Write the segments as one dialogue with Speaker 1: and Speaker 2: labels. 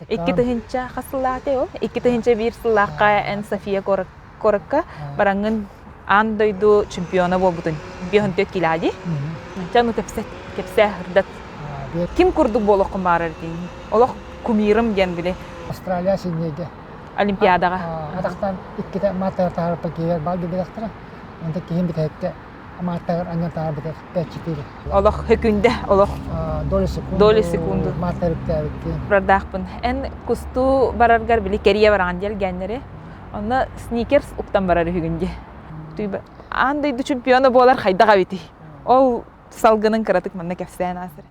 Speaker 1: 2000 хас сыллаатый ол? 2001 сыллаахха эн София куоракка бараҥҥын аан дойду чемпиона буолбутун 54 килаа дии. Чэ, ну кэпсэт, кэпсээ, ырдат. Ким курдук буолуоххун баарар дии. Олох кумирым диэн били.
Speaker 2: Австралия Сиднейгэ.
Speaker 1: Олимпиадаҕа.
Speaker 2: Атахтан иккитэ мааттагар таһаарбыт киһигэр баал билбэтэхтэрэ. Онтон киһим бүтэһиккэ мааттагар анньан таһаарбытар 5-4.
Speaker 1: Олох хөкүндэ, олох.
Speaker 2: Доли секунду.
Speaker 1: Доли секунду.
Speaker 2: Мааттар үктээбиккин.
Speaker 1: Бардаахпын. Эн кустуу бараргар били кэрийэ бараҕын диэлгээннэри. Онно сникерс уктан барар үһүгүн дии. Аан дойду чемпиона буолар хайдах эбитий? Ол салгынын кыратык манна кэпсээн аасар.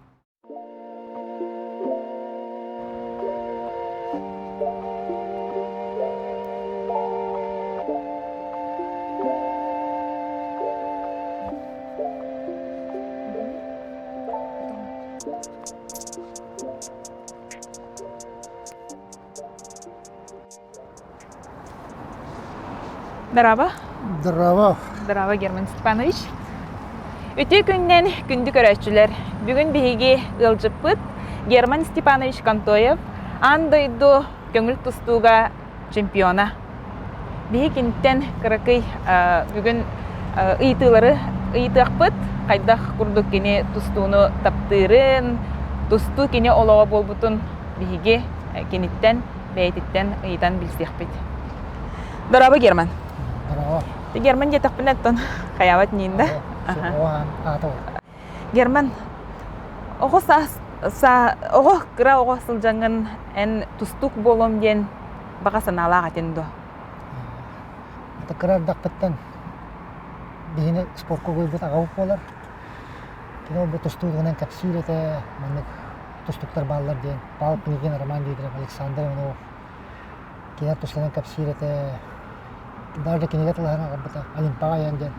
Speaker 1: Здорово.
Speaker 2: Здорово.
Speaker 1: Здорово, Герман Степанович. Үтүө күннэн күндү көрөөччүлэр. Бүгүн биһиги ыалдьыппыт Герман Степанович Контоев аан дойду көҥүл тустууга чемпиона. Биһи киниттэн кыракый бүгүн ыйытыылары ыйытыахпыт. Хайдах курдук кини тустууну таптыырын, тустуу кини олоҕо буолбутун биһиги киниттэн бэйэтиттэн ыйытан билсиэхпит. Дорообо, Герман.
Speaker 2: Дорообо.
Speaker 1: Герман диэтэхпинэ оттон хайаабат ниин да? Герман, оҕо саас оҕо кыра оҕо сылдьаҥҥын эн тустуук буолуом диэн баҕа санаалаах этин дуо?
Speaker 2: Кыра эрдэхпиттэн биһини спортка угуйбут аҕабыт буолар. Кини ол бу тустуугунан кэпсиир этэ, маннык тустуктар бааллар диэн Павел Пинигин, Роман Дмитриев, Александр Иванов кинилэр тустарынан кэпсиир этэ. Даже кинигэ тылаһан аҕалбыта Олимпаҕа айан диэн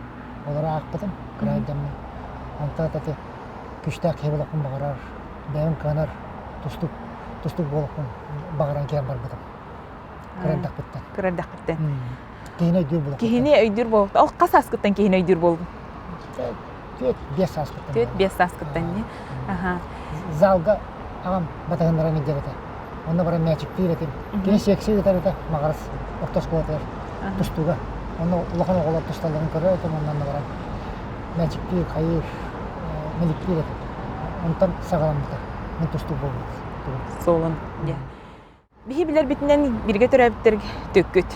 Speaker 2: олору аахпытым кыра сылдьаммын. Онтон ити күүстээх киһи буолуохпун баҕарар, бэйэм кыанар тустук тустук буолуохпун баҕаран кэлэн барбытым. Кыра эрдэхпиттэн.
Speaker 1: Кыра эрдэхпиттэн.
Speaker 2: Киһини өйдүүр буолуохпуттан.
Speaker 1: Киһини өйдүүр буолуохтан. Ол хас сааскыттан киһини өйдүүр буолбун?
Speaker 2: 4-5 сааскыттан.
Speaker 1: 4-5 сааскыттан дии. Аха.
Speaker 2: Залга аҕам батыһыннаран илдьэр этэ. Онно баран мээчиктиир этим. Кини секция ыытар этэ Маҕарас орто оскуолатыгар тустууга. Онно улахан оҕолор тусталларын көрөр этим, онно баран мээчиктиир, хайыыр, мэликтиир этим. Онтон саҕаламмыта. Мин тустуу буолбут.
Speaker 1: Суолун. Биһи билэрбитинэн бииргэ төрөөбүттэр түккүт.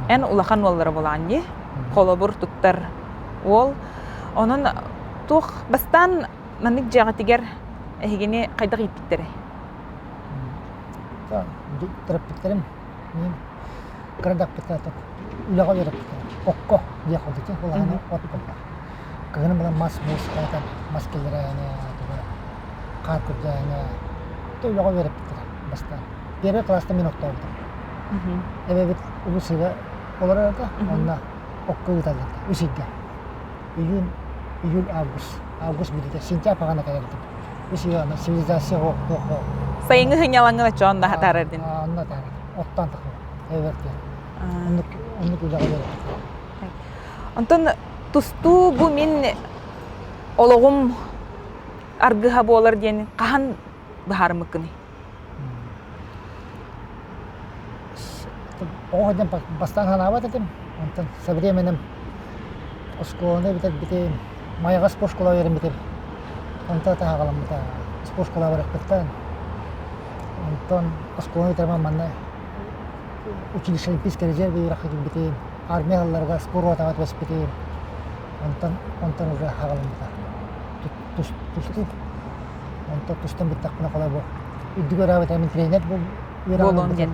Speaker 1: Эн улахан уоллара буолаҕын дии. Холобур туттар уол. Онон туох бастаан маннык дьиэҕитигэр эһигини хайдах ииппиттэрэй?
Speaker 2: Төрөппүттэрим мин кыра эрдэхпиттэн үлэҕэ үөрэппиттэрэ. Окко диэх курдук улахан от буолла. Кыһын булан мас муус хайатан мас киллэрээһинэ, хаар күрдээһинэ үлэҕэ үөрэппиттэрэ бастаан. Первый класста мин оттообутум. Эбэбит Улусыга олорор этэ, онно окко ыыталлар үс ыйга. Июнь, июль, август. Август бүтүтэ, сентябрь хаҕана кэлэрдим. Үс ыйга аны цивилизация оһох
Speaker 1: Сайыҥҥы сынньалаҥҥын оччоон да хатаарардын.
Speaker 2: Онно атаарар. Оттоон тахсар. Эбэр диэн. Оннук оннук үлэҕэ үөрэппиттэрэ.
Speaker 1: Онтон тустуу бу мин олоҕум аргыһа буолар диэн хаһан быһаарыммыккыный?
Speaker 2: Оҕо диэн бастаан санаабат этим. Онтон со временем оскуоланы бүтэрбитим, Майаҕа спортшкола үөрэммитим. Онтон таһаҕаламмыта. Спортшкола барыахпыттан. Онтон оскуоланы бүтэрэн манна училище Олимпийскай резерв үөрэххэ киирбитим. Армия сылларыгар спорт ротаҕа түбэспитим. Онтон онтон уже хаҕаламмыта. Тустуу Онтон тустан бүттэхпинэ холобур үрдүк үөрэҕи мин тренер
Speaker 1: Буолуом диэн.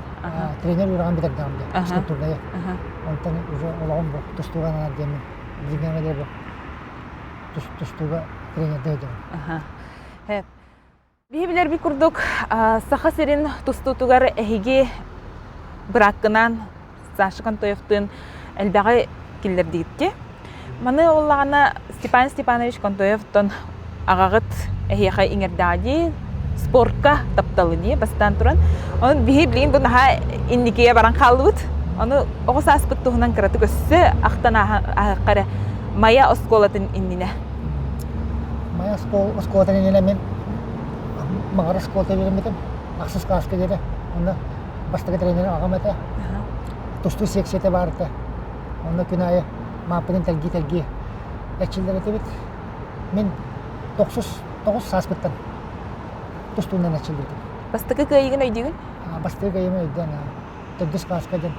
Speaker 2: Тренер үөрэҕин бүтэрдэҕим диэн физкультурнайы. Онтон уже олоҕум бу тустууга ананар диэммин билиҥҥэ диэри бу тустууга тренердии сылдьабын.
Speaker 1: Биһи билэрбит курдук Саха сирин тустуутугар эһиги бырааккынаан Саша Контоевтыын элбэҕи киллэрдигит Маны оллаҕына Степан Степанович Контоевтон аҕаҕыт эһиэхэ иҥэрдэҕэ дии, спортка тапталы дии бастаан туран. Онон биһи билигин бу наһаа инникигэ баран хааллыбыт. Ону оҕо сааспыт туһунан кыратык өссө ахтан ааһыахха эрэ Майа оскуолатын иннинэ.
Speaker 2: Майа оскуолатын иннинэ мин Маҕарас оскуолата үөрэммитим. Ахсыс кылааска диэри. Онно бастакы тренерим аҕам этэ. Тустуу секцията баар этэ. Онно күн аайы мааппытын тэлгии-тэлгии эрчиллэр этибит. Мин тохсус тоҕус сааспыттан тустуунан эрчиллибитим.
Speaker 1: Бастакы кыайыыгын өйдүүгүн?
Speaker 2: Бастакы кыайыыбын өйдөөн төрдүс кылааска диэн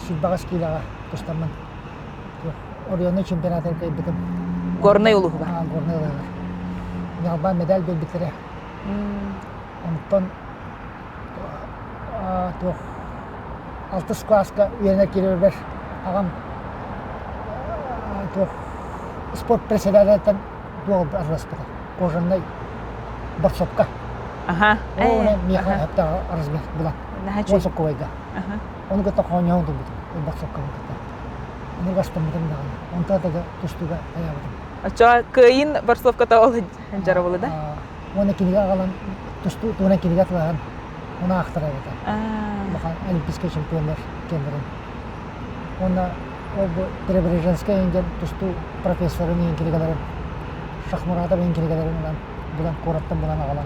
Speaker 2: сүүрбэҕэс киилэҕэ тустаммын оройуоннай чемпионатыгар кыайбытым.
Speaker 1: Горнай улууһугар?
Speaker 2: Горнай улууһугар. Ньалбаан медаль биэрбиттэрэ. Онтон туох алтыс кылааска үөрэнэр киирэрбэр аҕам туох спорт председателиттэн туох араласпыта кожаннай борсопка.
Speaker 1: Аха.
Speaker 2: Ол миэхэ сөптөөх размер була. Уон соккубайга. Ону кытта хоонньоһон турбутум. Борсопкабын кытта. Ону астыммытым даҕаны. Онтон да тустууга тайаабытым.
Speaker 1: Оччоҕо кыайын борсовката ол дьарабылы да?
Speaker 2: Уонна кинигэ аҕалан тустуу туһунан кинигэ атылаһан ону аахтарар этэ. Улахан олимпийскай чемпионнар кэмнэрин. Уонна ол бу Преображенскай диэн тустуу профессорын иһин кинигэлэрин Шахмуратов иһин кинигэлэрин ылан булан куораттан булан аҕалан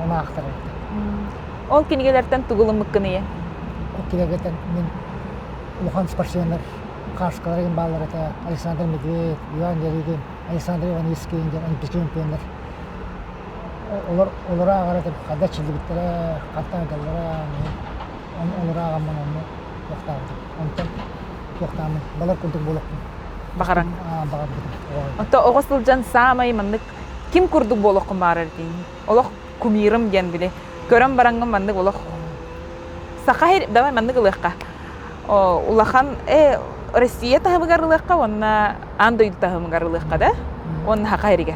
Speaker 2: ону аахтарар этэ.
Speaker 1: Ол кинигэлэртэн тугу ылыммыккын ийэ?
Speaker 2: Ол кинигэтэн мин улахан спортсменнар кааскалара иһин бааллар этэ. Александр Медведь, Иван Ярыгин, Александр Ивановский диэн олимпийскай чемпионнар олор олоро ааҕар этим ханна чиллибиттэрэ хантан ыгаллара олоро ааҕаммын онно туохтаабытым онтон туохтааммын балар курдук буолуохпун
Speaker 1: баҕаран
Speaker 2: баҕарбытым
Speaker 1: Онто оҕо сылдьан саамай маннык ким курдук буолуоххун баҕарар этиҥ олох кумирым диэн били көрөн бараҥҥын маннык олох саха давай маннык ылыахха улахан Россия таһымыгар ылыахха уонна аан дойду таһымыгар ылыахха да уонна саха сиригэр.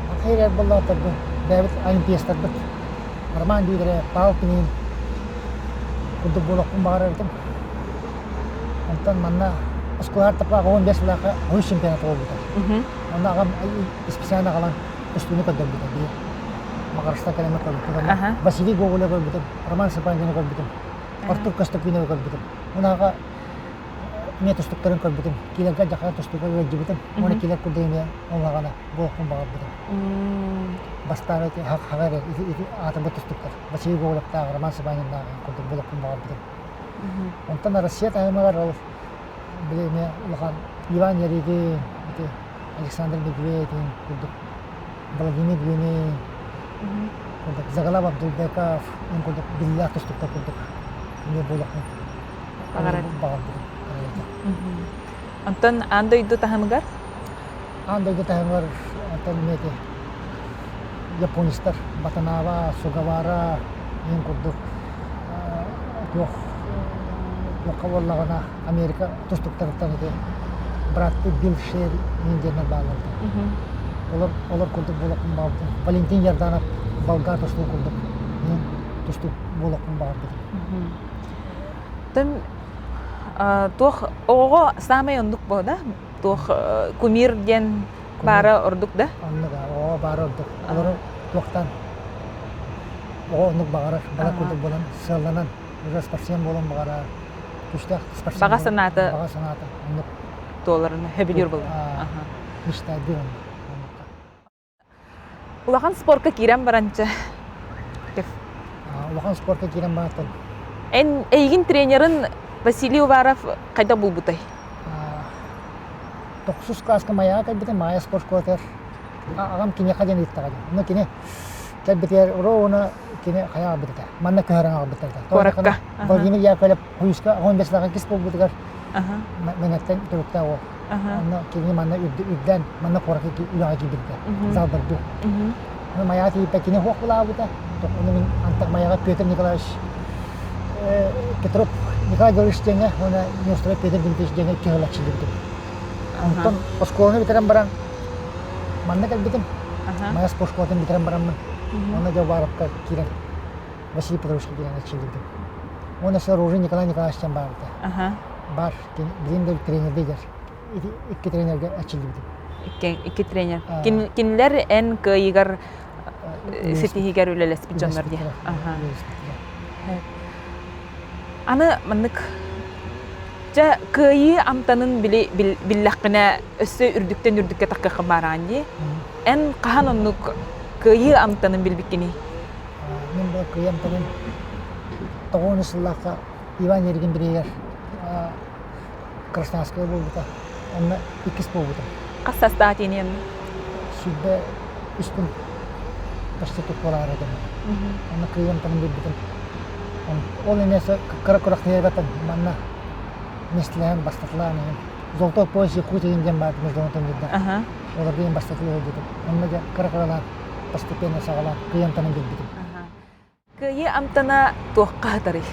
Speaker 2: Саха сиригэр буоллаҕа бэйэбит олимпиецтарбыт Роман Дмитриев, Павел Пинин курдук буолуохпун баҕарар этим. Онтон манна оскуолаҕа таппаах 15 сыллаахха үһүс чемпионат буолбута. Онно аҕам специально аҕалан тустууну көрдөрбүтэ биир. Маҕарыстан кэлэммин көрбүтүм. Василий Гоголевы көрбүтүм, Роман Сапандины көрбүтүм, Артур Костокиновы көрбүтүм. Унаҕа эмиэ тустуктарын көрбүтүм. Киилэргэ дьахара тустууга ыалдьыбытым. Уонна киилэр курдук эмиэ ыллаҕына буолуохпун баҕарбытым. Бастаан ити хаҕа эрэ ити аатырбыт тустуктар. Василий Гоголевтаах, Роман Сыбаниннаах курдук буолуохпун баҕарбытым. Онтон Россия таһымыгар ол били эмиэ улахан Иван Ярыгин, ити Александр Медведин курдук Владимир Блинин курдук Загалав Абдулбеков курдук биллээх тустуктар курдук эмиэ буолуохпун баҕарбытым.
Speaker 1: Онтон аан дойду таһымыгар?
Speaker 2: Аан дойду таһымыгар онтон эмиэ ити японецтар Батанава, Сугавара иһин курдук туох туохха буоллаҕына Америка тустуктарыттан ити братты Билл Шер диэннэр бааллар Олор олор курдук буолуохпун баҕарбытым. Валентин Ярданов болгар тустуу курдук тустуук буолуохпун баҕарбытым.
Speaker 1: Тым туох оҕоҕо саамай оннук буо да? Туох кумир диэн баара ордук да?
Speaker 2: Оннук оҕо баара ордук. Олору туохтан оҕо оннук баҕарар, бала курдук буолан сыалланан уже спортсмен буолан баҕарар, күүстээх спортсмен
Speaker 1: баҕа санаата
Speaker 2: баҕа санаата оннук
Speaker 1: туоларын сөбүлүүр буолар.
Speaker 2: Мечтайдыыр оннук.
Speaker 1: Улахан спорка киирэн баранча
Speaker 2: Улахан спорка киирэн баран
Speaker 1: Эн эйигин тренерин Василий Уваров хайда булбутай?
Speaker 2: Тохсус кылааска Майаҕа кэлбитим, Майа спорт школатыгар аҕам киниэхэ диэн ыыттаҕа дии. Онно кини кэлбитигэр ровно кини хайа аҕалбыт этэ. Манна көһөрөн аҕалбыттар этэ.
Speaker 1: Куоракка.
Speaker 2: Владимир Яковлев Хойуска 15 кис буолбутугар Мэҥэттэн төрүттээх уол. Онно кини манна үрдээн, манна куоракка үлэҕэ киирбитэ. Залбарду. Ону Майаҕа тиийбит кини суох булаабыта. Ону мин антах Майаҕа Петр Николаевич Петров Николай Гаврилович диэҥҥэ уонна Неустроев Петр Дмитриевич диэҥҥэ кыһылаччыллыбытым. Онтон оскуоланы бүтэрэн баран манна кэлбитим. Майа спорт школатын бүтэрэн бараммын. Онно дьэ Уваровка киирэн Василий Петровичка киирэн аччыллыбытым. Уонна Ружин Николай Николаевич диэн баарбыта. Бар, билим да тренердей икки тренергэ аччыллыбытым.
Speaker 1: Икки тренер. Кинилэр эн кыайыгар ситиһигэр үлэлэспит дьоннор дии. Аны маннык дьэ кыайыы амтанын били биллэххинэ өссө үрдүктэн үрдүккэ таххыаххын баараан дии. Эн хаһан оннук кыайыы амтанын билбиккиний?
Speaker 2: Мин бу кыайыы амтанын. Тоҕуону сыллаахха Иван Еригин бириигэр Красноярская буолбута. Онно иккис буолбутум.
Speaker 1: Хас састаах тиийэн?
Speaker 2: 23 күн почти туппалаары этим. Онно кыайан танын билбитим. Ол эмиэ кыра күрэхтэһиигэ манна миэстэлэһэн бастатылаан иһин Золотой пояс Якутии диэн баар международный турнирдар. Олорго иһин бастатылыы сылдьыбытым. Онно дьэ кыра-кыралаан постепенно саҕалаан кыайан танын билбитим.
Speaker 1: Кыайыы амтана туохха сытарый?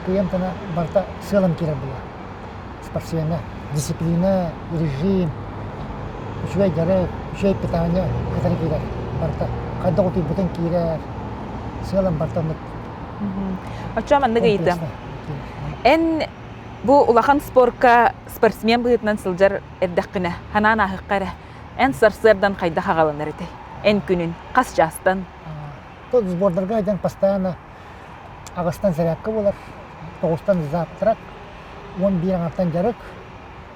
Speaker 2: Кыайыы амтана барыта сыалым киирэр буолар. Спортсмена, дисциплина, режим, үчүгэй дьарык, үчүгэй питание кытары киирэр барыта. Хайдах утуйбутун киирэр, сыалым барыта оннук.
Speaker 1: Оччоҕо маннык ыйытыам. Эн бу улахан спорка спортсмен быһыытынан сылдьар эрдэххинэ, санаан ааһыахха эрэ, Эн сарсыардан хайдах аҕаланар этэй? Эн күнүн хас чаастан?
Speaker 2: Тот сбордарга дьон постоянно аҕыстан зарядка буолар, тоҕустан завтрак, 11 аҥартан дьарык,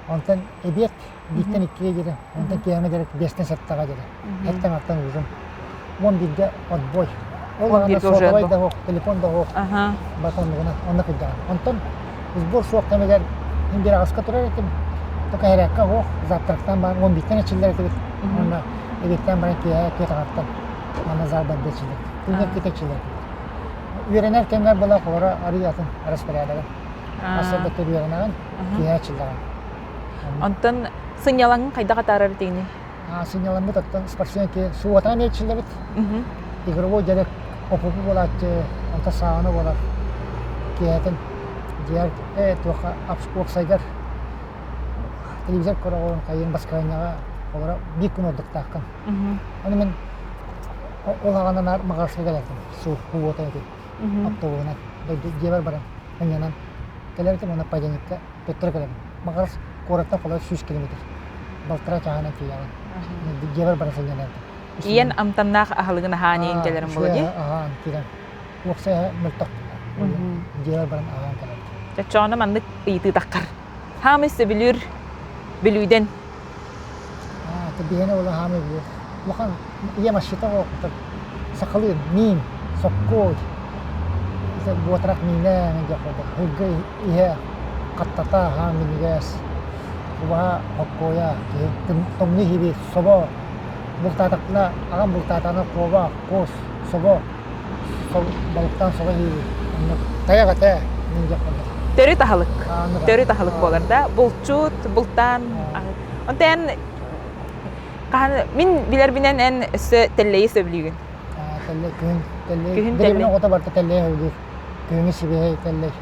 Speaker 2: онтон эбиэт бииртэн иккигэ диэри, онтон киэһэҥҥи дьарык биэстэн сэттэҕэ диэри, сэттэ аҥартан ужин. 11-гэ отбой. Ол аҕана сотовай да суох, телефон да суох, барыта оннугунан, онно кырдьаҕын. Онтон сбор суох кэмигэр мин биир аҕыска турар этим, только эрээккэ суох, завтрактан баран 11-тэн эчиллэр этибит. Уонна эбиэттэн баран киэһэ түөрт аҥартан манна залбарга эчиллэр. Күҥҥэ иккитэ эчиллэр этибит. Үөрэнэр кэмҥэр была холоро арыый атын распорядога. Сарсыарда үөрэнэҕин, киэһэ эчиллэҕин.
Speaker 1: Онтон сынньалаҥын хайдах атаарар этигиний?
Speaker 2: Сынньаламмыт оттон спортсмен ки субботаҕа эрчиллэбит. Игровой дьарык опупу буолааччы, онтон сауна буолар. Киэһэтин дьиэр туохха уопсайгар телевизор көрөҕүн, хайыын баскыһыанньаҕа олоро биир күн ордуктааххын. Аны мин ол аҕанан маҕарыска кэлэртим, суббота этим, автобуһунан дойду дьиэбэр баран ынньанан кэлэр этим уонна понедельникка төттөрү кэлэбин. Маҕарас куораттан холобур 100 километр. Балтараа чааһынан тиийэҕин. Дьиэбэр бара сылдьан
Speaker 1: Ийэн амтаннаах аһылыгын аһаан иһин кэлэрин буолуо дии?
Speaker 2: Аһаан киирэн. Уопсай мөлтөх. Дьиэбэр баран аһаан кэлэбит.
Speaker 1: Чочооно маннык ыйытыы таххар. Хаамый сөбүлүүр Бүлүүдэн
Speaker 2: Биһиэнэ уола хаамый бүлүүр. Улахан ийэм асчыта оҕотор сахалыы миин, соккуой, буотарах миинэ диэх курдук. Һыгга иһэ хаттата хаан минньигэс, убаһа хоккуойа, тымныы иһиби собо бултаатахпына аҕам бултаатаҕына куобах, кус, собо балыктаан собо иһиибит. Оннук тайах этэ мин диэх курдук.
Speaker 1: Төрүт аһылык. Төрүт аһылык буолар да. Булчут, бултаан. Онтон эн хаһан мин билэрбинэн эн өссө тэллэйи сөбүлүүгүн.
Speaker 2: Тэллэй күһүн тэллэй. Күһүн тэллэй. оҕото барыта тэллэй сөбүлүүр. Күһүҥҥү сибиэһэй тэллэй.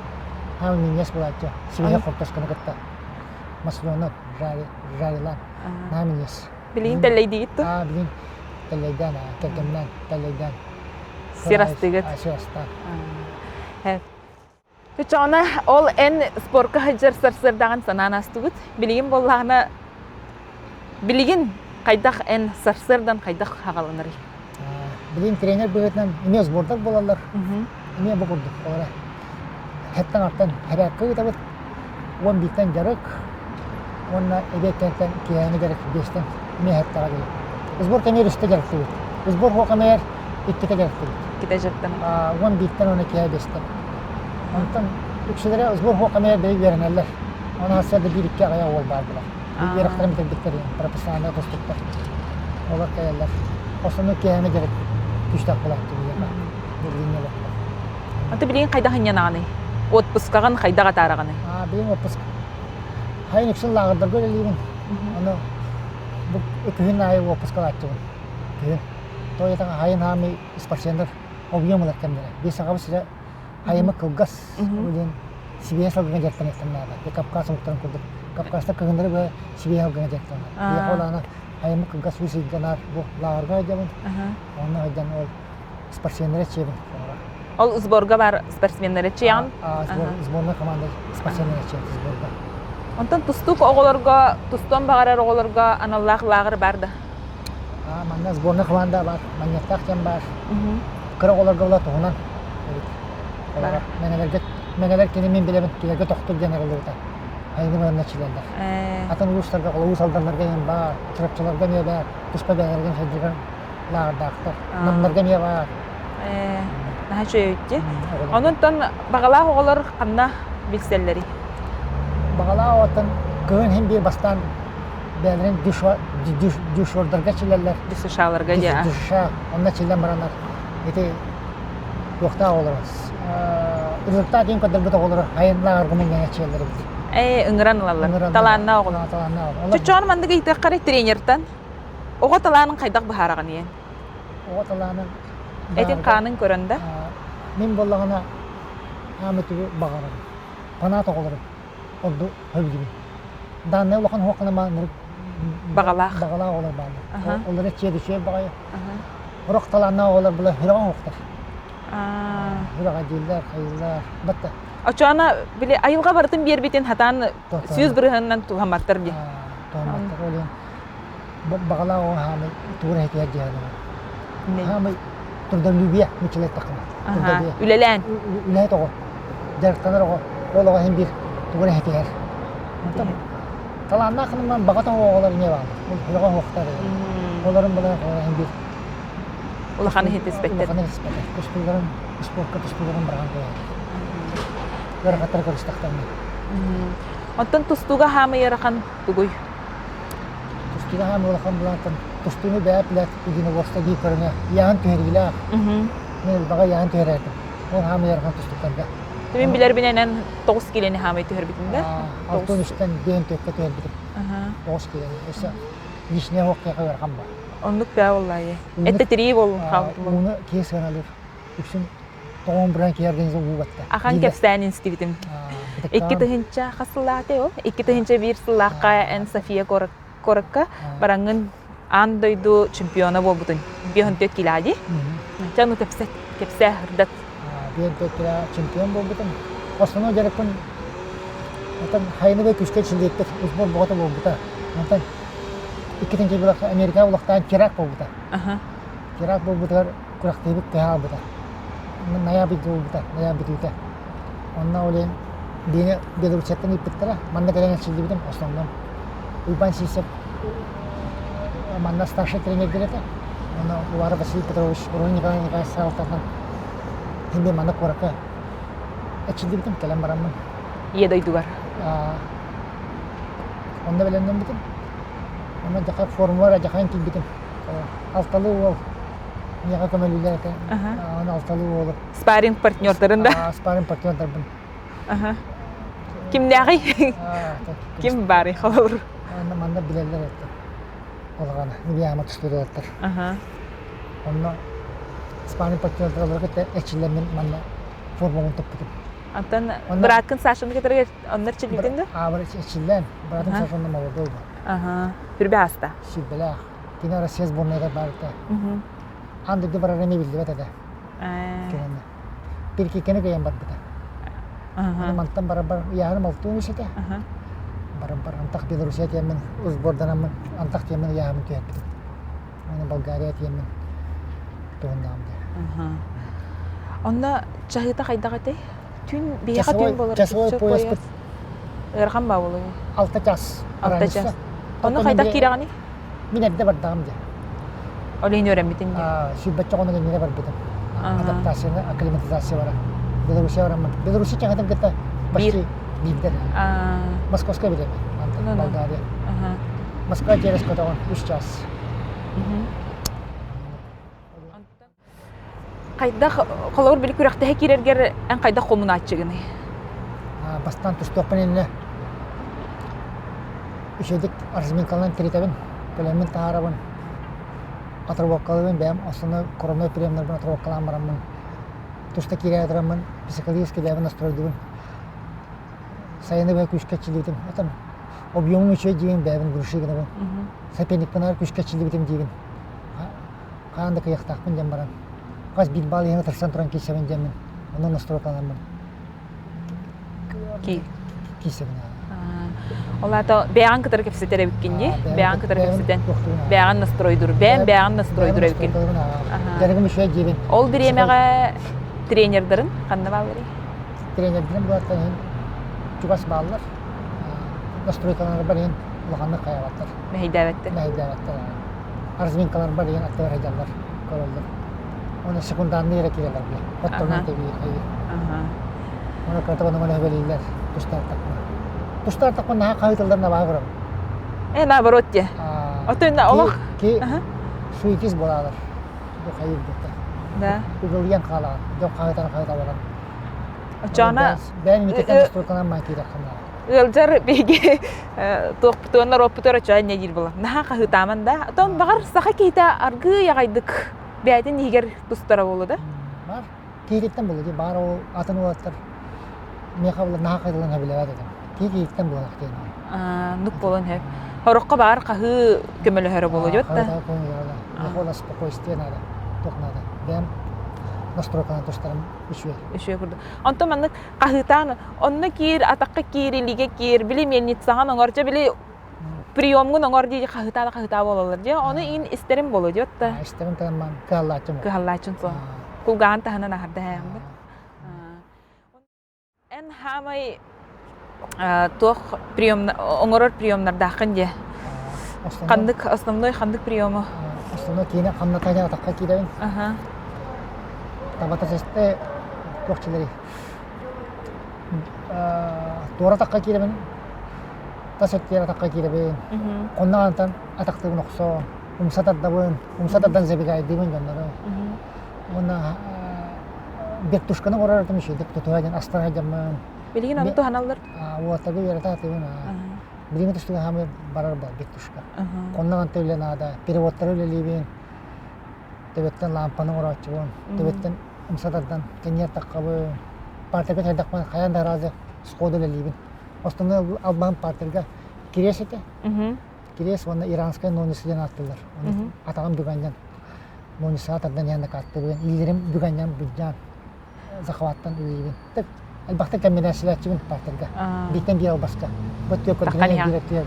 Speaker 2: Хаан минньигэс буолааччы. Сибиэһэй хортуосканы кытта масленок жарилаан. Наһаа минньигэс.
Speaker 1: Билигин тэллэйдиигит дуо?
Speaker 2: Аа, билигин тэллэйдээн, кэргэмнээн, тэллэйдээн.
Speaker 1: Сир астыгыт.
Speaker 2: Сир астаан.
Speaker 1: Чочоона, ол эн спорка сылдьар сарсыардаҕын санаан астыбыт. Билигин буоллаҕына, билигин хайдах эн сарсыардан хайдах хаҕаланарый?
Speaker 2: Билигин тренер быһыытынан эмиэ сбордар буолаллар. Эмиэ бу курдук. Олора хэттэн артан хэрээккэ ыытабыт. 11-тэн дьарык уонна эбиэттэн киэһээҥи дьарык биэстэн эмиэ хэттэҕэ дылы. Сбор кэмигэр үстэ дьарыктыыбыт. Сбор суох кэмигэр иккитэ дьарыктыыбыт.
Speaker 1: Иккитэ дьарыктанар.
Speaker 2: 11-тэн уонна киэһэ биэстэн. Онтон үксүлэрэ сбор суох кэмигэр бэйэ үөрэнэллэр. Оны сарсыарда биир-икки аҕыйах уол баар буолар. Үөрэхтэрин бүтэрбиттэр, профессиональнай тустуктар. Олор кэлэллэр. Основной киэһээҥи дьарык күүстээх буолааччы биһиэхэ. Билигин олохпор.
Speaker 1: Аты билигин хайдах ынньанаҕыный? Отпускаҕын хайдах атаараҕыный?
Speaker 2: Аа, билигин отпуск. Хайын үксүн лааҕырдарга үлэлиибин. Ону бу күһүн аайы отпускалааччыбын. Күһүн. Тоҕо диэтэххэ хайын хаамый спортсменнар объем ылар кэмнэрэ. Биир сахабыт сирэ хайымы кылгас диэн сибиэһэ салгыҥа дьарыктаныахтан наада. Кавказ омуктарын курдук. Кавказтар кыһыннары быһа сибиэһэ салгыҥа дьарыктаналлар. Биһиэхэ ол аана хайымы кылгас үс ыйга наар бу лааҕырга сылдьабын. Онно сылдьан ол спортсменнары эчиэбин.
Speaker 1: Ол сборга бар спортсменнары эчиэҕин?
Speaker 2: Сборная команда спортсменнары эчиэбит сборга.
Speaker 1: Онтон тустуук оҕолорго, тустуон баҕарар оҕолорго аналлаах лааҕыр бар да?
Speaker 2: Манна сборная команда бар, манньыктаах диэн бар. Кыра оҕолорго була туһунан эбит. Олорор. Мэҥэлэргэ Мэҥэлэр кини мин билэбин, кинилэргэ тохтур диэн арыллыбыта. Айыны баранна чилэллэр. Атын улуустарга, улуус алданнарга эмиэ баар, Чурапчыларга эмиэ баар, туспа бэйэлэригэр сылдьар лааҕырдаахтар. Намнарга эмиэ баар.
Speaker 1: Наһаа үчүгэй дии. Онон баҕалаах оҕолор ханна билсэллэрий?
Speaker 2: Баҕалаах оҕоттон кыһын иһин биир бастаан бэйэлэрин дюшордарга чилэллэр.
Speaker 1: Дюшаларга дии.
Speaker 2: Дюша, онно чиллэн бараннар. Ити туохтаах оҕолор результат диэн көрдөрбүт оҕолору айаннаах аргумент диэн эчиэллэр эбит.
Speaker 1: Ээ, ыҥыран ылаллар. Талааннаах оҕолор.
Speaker 2: Талааннаах оҕолор.
Speaker 1: Чочоон маннык ыйытыаххара тренертэн оҕо талаанын хайдах быһаараҕын ийэн?
Speaker 2: Оҕо талаанын
Speaker 1: Этин хаанын көрөн да?
Speaker 2: Мин буоллаҕына аам өтүгү баҕарабын. Фанат оҕолору ордук сөбүлүүбүн. Дааннай улахан уһуоххана мааннырык
Speaker 1: Баҕалаах.
Speaker 2: Баҕалаах оҕолор бааллар. Олор эчиэ үчүгэй баҕайы. Сорох талааннаах оҕолор була сүрэҕэ оҥоһуктар. Сүрэҕэ дииллэр, хайыыллар. Батта.
Speaker 1: Очоона били айылҕа барытын биэрбитин хатаан сүүс бырыһыанынан туһамматтар дии.
Speaker 2: Туһамматтар. Ол иһин баҕалаах оҕо хаамай тугу эрэ этиһэр дии Хаамай трудолюбие мучилай таххына.
Speaker 1: Трудолюбие. Үлэлээн.
Speaker 2: Үлэһит оҕо. Дьарыктанар оҕо. Ол оҕо иһин биир тугу эрэ этиһэр. Онтон талааннаах ханыман баҕа оҕолор эмиэ бааллар. Ол оһуохтар. Олорун булан иһин биир
Speaker 1: улахан иһитиспэттэр.
Speaker 2: Улахан иһитиспэттэр. Тустууларын, спортка тустууларын быраҕан кэбиһэллэр. Ыарахаттары көрүстэхтэринэ.
Speaker 1: Оттон тустууга хаамый ыарахан тугуй?
Speaker 2: Тустууга хаамый улахан булаантан тустууну бэйэ билэт единоборство дии көрүҥэ ыйааһын түһэриилээх. Мин элбэҕи ыйааһын түһэрэрдим. Ол хаамый ыарахан тустуктарга.
Speaker 1: Мин билэрбинэн 9 киилэни хаамай түһэрбитим да?
Speaker 2: Алтын үстэн биэн түөккэ түһэрбитим. 9 киилэни. Өссө лишний оһох ыарахан бар.
Speaker 1: Оннук бээ буоллаайы. Этте тирии буоллун хаалбытым.
Speaker 2: Ууну киһи сыаналыыр. Үксүн тоҕон быран киһи организм уу батта.
Speaker 1: Ахан кэпсээн инстибитим. 2000 хас сыллаах ол? 2001 сыллаахха эн София куоракка бараҥҥын аан дойду чемпиона буолбутун. 54 килаа дии. Чэ ону кэпсэт, кэпсээ, ырдат.
Speaker 2: 54 килаа чемпион буолбутум. Основной дьарыкпын Оттон хайыны күүскэ чилиэттик сбор боҕото буолбута. Онтон иккитинчи Америка улахтаан теракт буолбута. Теракт буолбутугар күрэхтэһиибит тыһа албыта. Ноябрь буолбута, ноябрь бүтүүтэ. Онно ол иһин биини Белоруссияттан ыыппыттара. Манна кэлэн эрчиллибитим основном. Уйбаан Сивцев манна старшай тренердэр этэ. Онно Уваров Василий Петрович, Руй Николай Николаевич салалтатынан хин манна куоракка эрчиллибитим, кэлэн бараммын.
Speaker 1: Ийэ дойдугар.
Speaker 2: Онно бэлэмнэммитим. Онно дьаха формулар дьахайын киирбитим. Алталыы уол миэхэ көмөлүүлэр этэ. Аны алталыы уолу.
Speaker 1: Спарринг партнердарын да?
Speaker 2: Спарринг партнердарбын.
Speaker 1: Кимнээҕий? Ким баарый холобур?
Speaker 2: Манна билэллэр этэ. Олаҕана, Небияма тустууралаттар. Онно спарринг партнердарга кытта эрчиллэммин манна формабын туппутум.
Speaker 1: Антон бырааккын Сашаны кытары онно эрчиллибитин да?
Speaker 2: Аа, эрчиллэн. Быраатым Саша онно молодой был.
Speaker 1: Аха. Түрбэ ааста.
Speaker 2: Сүүрбэлээх. Кини Россия сборнайыгар баар этэ. Аан дойду барара эмиэ биллибэт этэ. Кинини. Перекиккэни кыайан барбыта. Аны мантан барарбар ыйааһыным 63 этэ. Барарбар антах Белоруссия тиэммин сборданаммын антах тиэммин ыйааһыммын түһэрбитим. Аны Болгария тиэммин туһуннаҕым дии.
Speaker 1: Онно чаһыыта хайдах этэй? Түүн биһиэхэ түүн буолар.
Speaker 2: Часовой пояспыт
Speaker 1: ыарахан баа буолуо.
Speaker 2: 6 час.
Speaker 1: 6 час. Онно хайдах киирэҕиний?
Speaker 2: Мин эрдэ бардаҕым дии.
Speaker 1: Ол иһин үөрэммитин дии.
Speaker 2: Сүүрбэччэ хонук иннинэ барбытым. Адаптацияны, акклиматизация бара. Белоруссия бараммын. Белоруссия чаһытын кытта почти биирдэр. Московская билэбин. Болгария. Москва через көтөҕөн үс час.
Speaker 1: Хайдах холобур били күрэхтэһэ киирэргэр эн хайдах хомунааччыгыный?
Speaker 2: Бастаан тустуохпун иннинэ үчүгэйдик разминкалаан тиритэбин, көлөммүн таһаарабын, отработкалыыбын бэйэм основной коронной приемнарбын отработкалаан бараммын туста киирэ тураммын психологически бэйэбин настройдуубун. Сайыны быһа күүскэ эрчиллибитим. Отон объемум үчүгэй диибин бэйэбин груши гынабын. Соперникпын күүскэ эрчиллибитим диибин. Хаан да кыйахтаахпын диэн баран хас биир баал иһин ытырсан туран киирсэбин диэммин онно настройкаламмын киирсэбин
Speaker 1: Ол аата бэйэҕин кытары кэпсэтэр эбиккин дии? Бэйэҕин кытары кэпсэтэн бэйэҕин настройдуур бэйэм бэйэҕин настройдуур эбиккин.
Speaker 2: Дьарыгым үчүгэй диибин.
Speaker 1: Ол бириэмэҕэ тренердарын ханна баалларый?
Speaker 2: Тренердэрим булаттан иһин чугас бааллар. Настройкаларбар иһин улаханнык хайаабаттар.
Speaker 1: Мэһэйдээбэттэр.
Speaker 2: Мэһэйдээбэттэр. Разминкаларбар иһин аттыгар сылдьаллар, көрөллөр. Уонна секунданныы эрэ киирэллэр били. Хотторунан тэбиир хайыыр. Уонна кыратык ону маны өбөлүүллэр тустаартахпына. Тустаартахпына наһаа хаһыытыллар набаа көрөм.
Speaker 1: Э, наоборот дии. Оттон олох
Speaker 2: Ки суетист буолаалар. Бу хайыыр бутта.
Speaker 1: Да.
Speaker 2: Ыгылыйан хаалаҕын. Дьон хаһыытан хаһыыталаран.
Speaker 1: Оччоҕуна
Speaker 2: Бэйэн митэтэн устурканан маан киирэххин
Speaker 1: ыалдьар биһиги туохпутугар норуоппутугар оччоҕо инньэ диир буолар. Наһаа хаһыытааман да. Оттон баҕар саха киһитэ аргыый аҕайдык бэйэтин иһигэр тустара буолуо да?
Speaker 2: Бар. Киһититтэн буолуо дии. Баар ол атын уолаттар миэхэ буолар наһаа хайдалан сөбүлээбэт этим. Киһи киһиттэн буолар диэн.
Speaker 1: Нук буолан сөп. Хороххо баар хаһыы көмөлөһөрө буолуо дьот да?
Speaker 2: Миэхэ ол спокойствие надо. Туох надо. Бэйэм настройканан тустарым үчүгэй.
Speaker 1: Үчүгэй курдук. Онтон маннык хаһыытаан онно киир, атахха киир, илиигэ киир, били мельницаҕын оҥор, дьэ били приемҥун оҥор дии хаһыытаа да хаһыытаа буолаллар дии. Ону иин истэрим буолуо диэт да.
Speaker 2: Истэрим кыһаллааччым. Кыһаллааччым.
Speaker 1: Кыһаллааччым суох. Кулгааҕын таһынан аһарда һээҕиммин. Эн хаамай туох прием оҥорор приемнардааххын дии. Ханнык основной ханнык приему?
Speaker 2: Основной киинэ хамната атахха киирэбин. Табата сесте туох Туора атахха киирэбин, тас өттүгэр атахха киирэбин. Онно атахтыыбын охсон, умса тардабын, умса тардан забегайдыыбын дьоннору. Уонна вертушканы оҥорор этим үчүгэйдик тутуһа диэн астара сылдьаммын.
Speaker 1: Билигин ону туһаналлар?
Speaker 2: Уоттарга үөрэтэ сатыыбын. Билиҥҥи тустууга хаамыы барар буол вертушка. Онно үлэ наада. Переводтары үлэлиибин. Төбөттөн лаампаны оҥорооччубун. Төбөттөн умса тардан кэнниэр таххабын. Партерга сайдахпын хайаан да араазы сходу үлэлиибин. Основной албаһым партерга кириэс этэ. Кириэс уонна иранскай нонисы диэн ааттыыллар. Атаҕым бүгэнньэн нониса тардан иһэн накааттыбын. Илиилэрим бүгэнньэн былдьаан захваттан үлэлиибин. Так элбэхтик кэмбинээссилээччибин партерга. Бииртэн биир албаска. Бу өттүгэр көрдүгэн биир өттүгэр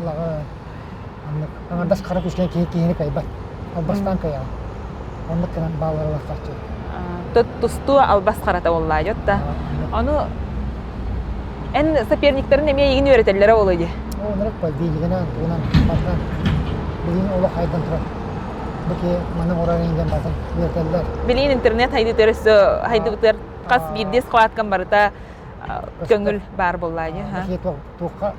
Speaker 2: Улаҕа оннук аҥардас хара күскэн киһи киһини кыайбат. Албастаан кыайаҕын. Оннук гынан бааллар ылахтааччы.
Speaker 1: Тустуу албас харата буоллаа дьот да. Ону эн соперниктарын эмиэ эйигин үөрэтэллэрэ буолуо дии.
Speaker 2: Оо, оннук бай биилигинэн, тугунан барытынан билигин олох хайдан турар. Бу киһи маны оҥорор диэн барытын үөрэтэллэр.
Speaker 1: Билигин интернет хайдытыгар өссө хайдыбытыгар хас биирдии схваткам барыта көҥүл баар буоллаа дии.
Speaker 2: Бу киһи туохха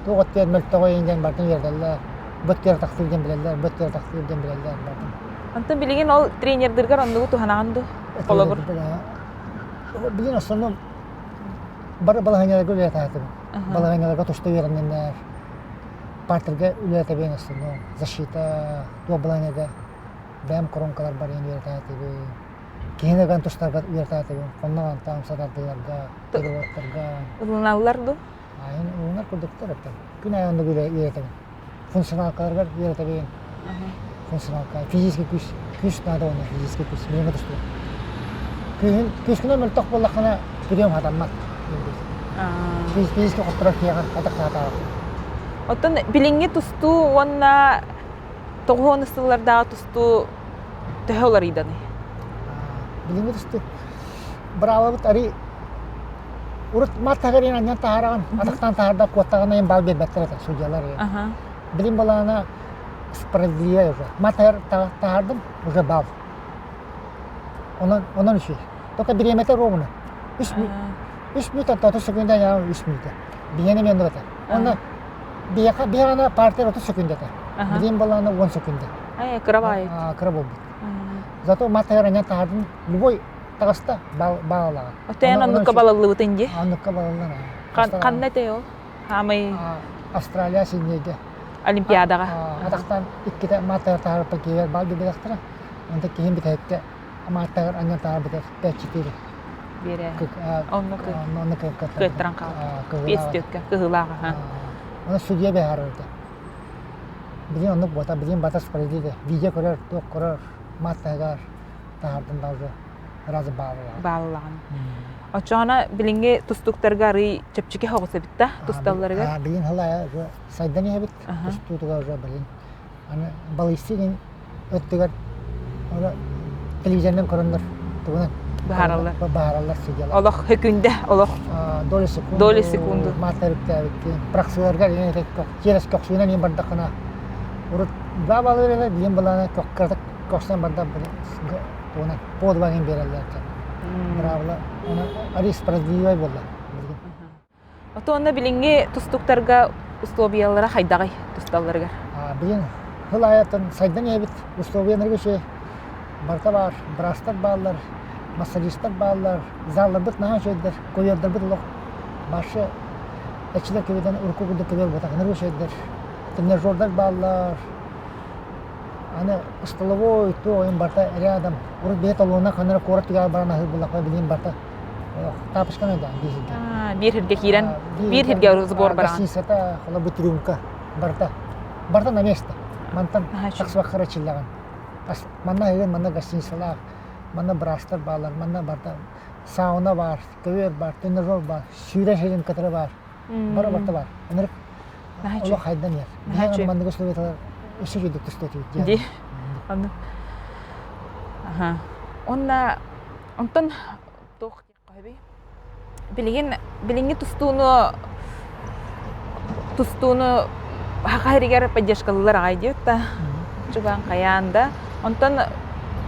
Speaker 2: туох өттүгэр мөлтөҕөйүн диэн барытын үөрэтэллэр, бу өттүгэр тахсыы диэн билэллэр, бу өттүгэр тахсыы диэн билэллэр барытын.
Speaker 1: Онтон билигин ол тренердэргэр оннугу туһанаҕын дуу? Холобур.
Speaker 2: Билигин основном бары балаһыанньаларга үлэлэтаатыбын. Балаһыанньаларга туста үөрэнниннэр. Партерга үлэлэтэбин основном. Защита, туох балаһыанньага бэйэм коронкалар барыйан үөрэтаатыбын. Киһини ыган тустарга үөрэтаатыбын. Хонноҕон таам сатардыларга, переводтарга.
Speaker 1: Ылыналлар дуу?
Speaker 2: Айан уунар курдуктар эптэн. Күн аайы оннук үөрэтэбин. Функционалкаларыгар үөрэтэбин. Функционалка. Физический күүс. Күүс наада уонна физический күүс. Билиҥҥи тустуу. Күүһүн, күүскүнэн мөлтөх буоллаххына прием хатаммат. Физически хотторор киһиэхэ атах саатаабат.
Speaker 1: Оттон билиҥҥи тустуу уонна тоҕуһуон сыллардааҕы тустуу төһө уларыйданый?
Speaker 2: Билиҥҥи тустуу быраабабыт арый Урут мат таһыгар анньан таһаараҕын, атахтаан таһаарда куоттаҕына иһин баал биэрбэттэр этэ судьялар. Билин балаана справедливая уже. Мат таһаардым, уже баал. Онон, онон үчүгэй. Только бириэмэтэ ровно. Үс мүнөт 30 секунда я үс мүнөтэ. Биһиэнэ эмиэ оннук этэ. Онно биһиэхэ биһиэхэ партия 30 секунда этэ. Билин балаана 10 секунда.
Speaker 1: Кыра баайы.
Speaker 2: Кыра буолбут. Зато мат таһыгар анньан таһаардым, любой таҕыста баалаҕа.
Speaker 1: Оттон оннукка балаллыбытын дии.
Speaker 2: Оннукка балаллан.
Speaker 1: Ханна этэй ол? Хаамай
Speaker 2: Австралия Сиднейге.
Speaker 1: Олимпиадаҕа.
Speaker 2: Атахтан иккитэ мааттагар таһаарбыт киһигэр баал билбэтэхтэрэ. Онтон киһим бүтэһиккэ мааттагар анньан таһаарбытыгар 5-4.
Speaker 1: Биэрэ. Онно кыаттаран хаалбыт. Биэс түөккэ кыһыылааҕа.
Speaker 2: Оны судья быһаарар Билин оннук буота, билин бата справедливо. Видео көрөр, туох көрөр, мааттагар таһаардым да уже разы бааллаҕын.
Speaker 1: Бааллаҕын. Оччоҕуна билиҥҥи тустуктарга арый чэпчэки соҕус эбит да тусталларыгар?
Speaker 2: Билин хала уже сайдан иһэбит тустуутугар уже билин. Аны балыйсы өттүгэр телевизорынан көрөннөр тугунан
Speaker 1: баһараллар.
Speaker 2: Баһараллар судьялар.
Speaker 1: Олох хөкүндэ олох.
Speaker 2: Доли секунду.
Speaker 1: Доли секунду.
Speaker 2: Маатарыктаабыккин. Праксыларга через көхсүнэн иин бардаххына урут два баллы билин балаана көхсүнэн барда. Тугунан подвагын биэрэллэр диэн. Быраабыла оны арый справедливай буолла билигин.
Speaker 1: Ото онно билиҥҥи тустуктарга условиялара хайдаҕый тусталларыгар?
Speaker 2: Билигин сыл аайыттан сайдан иһэбит. Условияларга үчүгэй. Барыта баар. Быраастар бааллар, массажистар бааллар, залларбыт наһаа үчүгэйдэр, ковёрдарбыт олох башы эчилэр көбүтэн урукку курдук көбүөр буолбатах ынырык үчүгэйдэр. Тренажердар бааллар. Аны столовой туох ойун барыта рядом. Урут бэйэ толуона ханна эрэ куорат түгэҕэр баран аһыыр буоллахха билигин барыта тапочканы да биир сиргэ.
Speaker 1: Биир сиргэ киирэн, биир сиргэ сбор бараҕын.
Speaker 2: Гостиницата, холобур, трюмка барыта. Барыта на место. Мантан тахсыбакка эрэ Манна аһыгын, манна гостиницалаах, манна быраастар бааллар, манна барыта сауна баар, көбүөр баар, тренажер баар, сүүрэр сирин кытары баар. Бары барыта баар. Ынырык олох хайдан иһэр. Биһиги маннык условияталар өссө үчүгэйдик тустуо этибит
Speaker 1: диэн. Аха. Онна онтон туох Билигин билиҥҥи тустууну тустууну саха сиригэр поддержкалыыллар аҕай диэбит да чугаан хайаан да. Онтон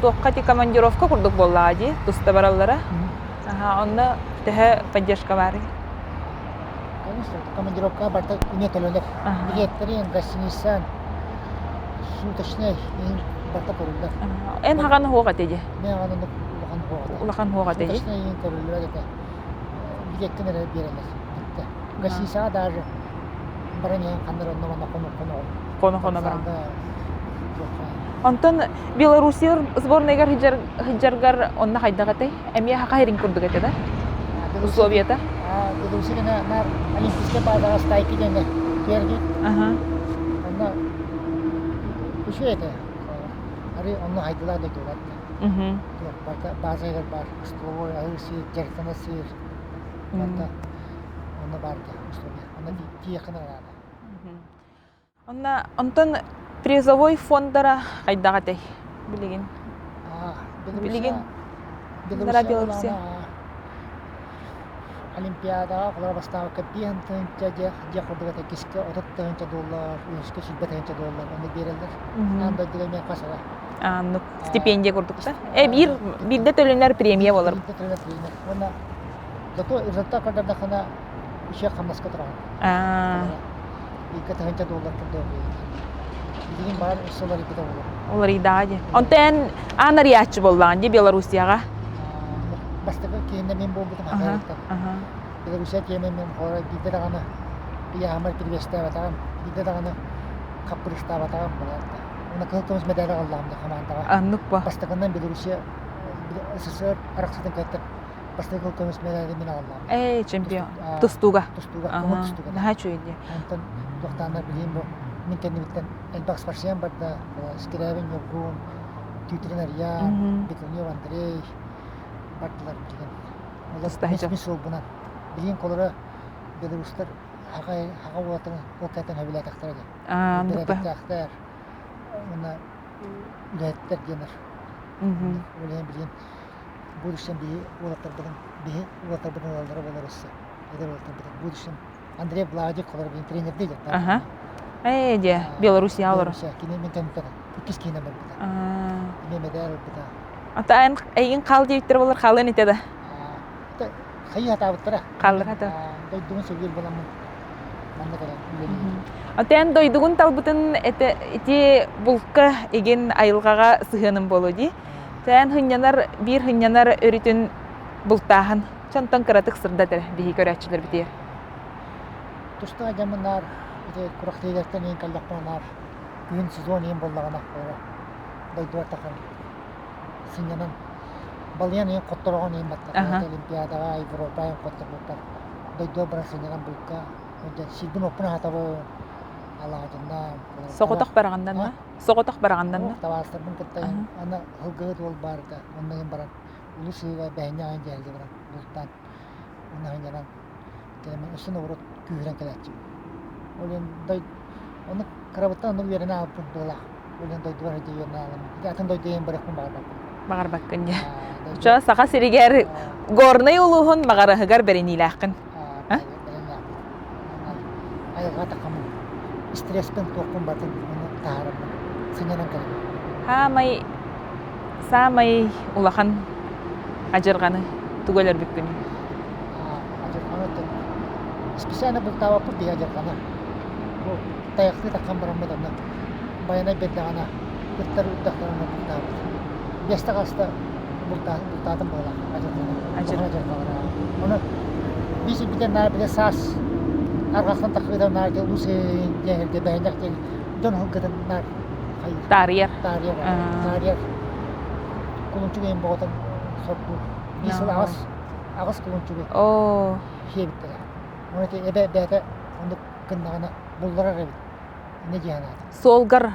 Speaker 1: туохха ити командировка курдук буоллаҕа дии туста бараллара. Аха онно төһө поддержка баарый?
Speaker 2: Конечно, командировка барыта эмиэ төлөнөр. Билиэттэрин, гостиницан, суточнай иһин барыта көрүллэр.
Speaker 1: Эн хаҕан уһуох этэ дии?
Speaker 2: Мен хаҕан улахан уһуох этэ.
Speaker 1: Улахан уһуох этэ дии?
Speaker 2: Суточнай иһин көрүллүбэт этэ. Билиэттин эрэ биэрэллэр. Бүттэ. Гостиницаҕа даже баран иһэн ханна эрэ онно-манна хоно-хоно
Speaker 1: Хоно-хоно баран. Онтон Белоруссия сборныйгар сылдьаргар онно хайдах этэй? Эмиэ саха сирин курдук этэ да? Условията?
Speaker 2: Белоруссия наар Олимпийскай базаҕа стайки диэҥҥэ түһэргит. Онно үчүгэй этэ. Арый онно хайдылаах дойдулар этэ. Барыта база баар столовой аһыыр сир, дьарыктанар сир. Барыта онно баар этэ условия. Онно тиийиэххэ наада.
Speaker 1: Онно онтон призовой фондара хайдах этэй билигин? Билигин Белоруссия
Speaker 2: Олимпиадаҕа холоро бастаабыкка биэс тыһыынча дьиэ курдук этэ кискэ 30 тыһыынча доллар, үһүскэ 20 тыһыынча доллар онно биэрэллэр. Аан дойдуга эмиэ хас эрэ.
Speaker 1: Ааннык стипендия курдук да? Э биир биирдэ төлөнөр премия болар.
Speaker 2: Биирдэ төлөнөр премия. Уонна зато результат көрдөрдөххүнэ үчүгэй хамнаска тураҕын. Икки тыһыынча доллар курдук билигин баар өссө уларыйбыта буолуо.
Speaker 1: Уларыйдаҕа дии. Онтон эн аан арыйааччы буоллаҕын дии Белоруссияҕа?
Speaker 2: Бастакы киһиннэ мин буолбутум хатыырыттан. Белоруссия тиэмэ мин хоро биирдэ даҕаны ыйааһыммар кирбиэстээбэтэҕим, биирдэ даҕаны хаппырыыстаабатаҕым буолаатта. Уонна кыһыл көмүс мэдээли аҕаллаҕым да хамаандаҕа.
Speaker 1: Оннук бо.
Speaker 2: Бастакынан Белоруссия СССР арахсыытын кытта бастакы кыһыл көмүс мэдээли мин аҕаллаҕым.
Speaker 1: Ээ, чемпион. Тустууга.
Speaker 2: Тустууга, көҥүл тустууга.
Speaker 1: Наһаа үчүгэй дии.
Speaker 2: Онтон туохтааннар билиим бу мин кэннибиттэн элбэх спортсмен барда. Скрябин Ньургун, Тютрин Арьян, Бекунев Андрей бардылар билигин. Олор мин суолбунан. Билигин колоро белорустар хаҕа хаҕа уолаттарын ол кэнтэн сөбүлээтэхтэрэ дии. Бэрээдэктээхтэр уонна үлэһиттэр диэнэр. Ол иһин билигин будущем биһи уолаттарбытын биһи уолаттарбытын ылаллара буолар өссө эдэр уолаттарбытын будущем Андрей Владик олор билин тренердии дьэ
Speaker 1: Аха. Ээ дьэ, Белоруссия олорор.
Speaker 2: Кини мин кэнниттэн иккис киинэ барбыта. Эмиэ мэдээл ылбыта.
Speaker 1: Ата эн эйигин хаал диэбиттэр болар хаалыан этэ да.
Speaker 2: Хайыы хатаабыттара.
Speaker 1: Хааллар хата.
Speaker 2: Дойдугун сөбүлүүр буоламмын манна кэлэн үлэлиибин.
Speaker 1: Ата эн дойдугун талбытын этэ ити булка игин айылҕаҕа сыһыаным буолуо дии. Тээн хынньанар биир хынньанар өрүтүн бултааһын. Чонтон кыратык сырдат эрэ биһи көрөөччүлэрбитигэр.
Speaker 2: Тустаах дьоммун наар ити курахтыылартан иин кэллэхпинэ наар күһүн сезон иин буоллаҕына дойдубар тахан сынньанан балыйан иин хоттороҕон иин баттар Олимпиадаҕа Европа иин хотторбуттар дойдубар баран сынньанан булка сирбин оппун аһатабын алаадьыннаан
Speaker 1: Соҕотох бараҕыннан да? Соҕотох бараҕыннан да?
Speaker 2: Табаарыстарбын кытта аны һылгыһыт уол баар да онно иһин баран улуу сыыга бэһинньэ аҕай дьээһилгэ баран бултаан онно сынньанан кэлэммин өссө норуот күүһүрэн кэлээччибин. Ол иһин ону кырабыттан оннук үөрэнэ аалбыт быһыылаах. Ол иһин дойдубар сылдьа үөрэнэ аалым. Ити атын дойду иһин барыахпын баҕарбаппын.
Speaker 1: Баҕарбаккын дьэ. Чо Саха сиригэр Горнай улууһун Маҕараһыгар бэриниилээххин.
Speaker 2: Айылҕа тахамын стресспин туохпун батын ону таһаарабын сынньанан кэлэбин.
Speaker 1: Хаамай. Саамай улахан адьырҕаны тугу өлөрбүккүнүй?
Speaker 2: Адьырҕаны оттон специально бултаабаппыт биһи адьырҕаны. Бу тайахтыы таххан бараммыт онно байанай биэрдэҕинэ ыттар үрдэхтэринэ бултаабыт. Биэстэ хаста бултаатым буолар адьырҕаны. Улахан адьырҕалара. Ону биир сирбитин наар бile саас арҕахтан таххыыта наар улуус диэн бэһиннэх диэн дьон сылгытын наар
Speaker 1: Таарыйар.
Speaker 2: Таарыйар. Таарыйар. Кулунчук иһин боҕотун сордуур. Биир сыл аҕыс аҕыс кулунчугу
Speaker 1: Оо.
Speaker 2: сиэбиттэрэ. Оны ити эбэ бэйэтэ оннук гыннаҕына булларар эбит. Инньэ дии санаатым.
Speaker 1: Суолгар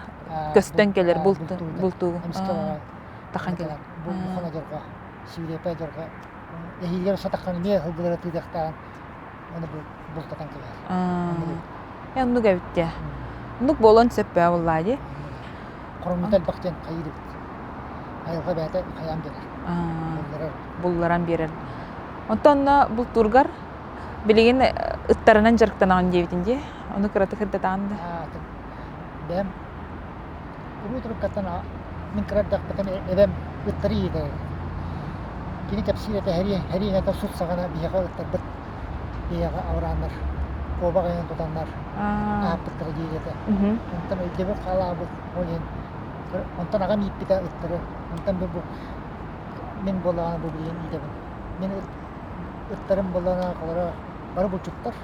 Speaker 1: көстөн кэлэр бултуугу.
Speaker 2: Эмискэ
Speaker 1: Тахан кэлэр.
Speaker 2: Бу улахан адьырҕа, сүүрүөпэ адьырҕа. Эһиилгэр сатаххан эмиэ сылгылары тыытыахтааҕын Оны бултатан кэбиһэр.
Speaker 1: Оннук эбит дии. Оннук буолуон сөп бээ буоллаа дии.
Speaker 2: Хоромньута элбэх диэн хайыыр эбит. Айылҕа бэйэтэ хайаан биэрэр. Булларар.
Speaker 1: Булларан биэрэр. Онтон онно бултуургар билигин ыттарынан дьарыктанаҕын диэбитин дии. Ону кыратык ырдатаҕын да.
Speaker 2: Бэйэм уруу туруккаттан мин кыра эрдэхпиттэн эбэм ыттары иитэр этэ. Кини кэпсиир этэ һэриинэтэ сут саҕана биһиэхэ ыттарбыт биһиэхэ абырааннар куобах айан тутаннар аһаппыттара диир этэ. Онтон өйдөбүл хаалаабыт ол иһин онтон аҕам ииппитэ ыттары онтон бу мин буоллаҕына бу билигин иитэбин. Мин ыттарым буоллаҕына холоро бары булчуттар.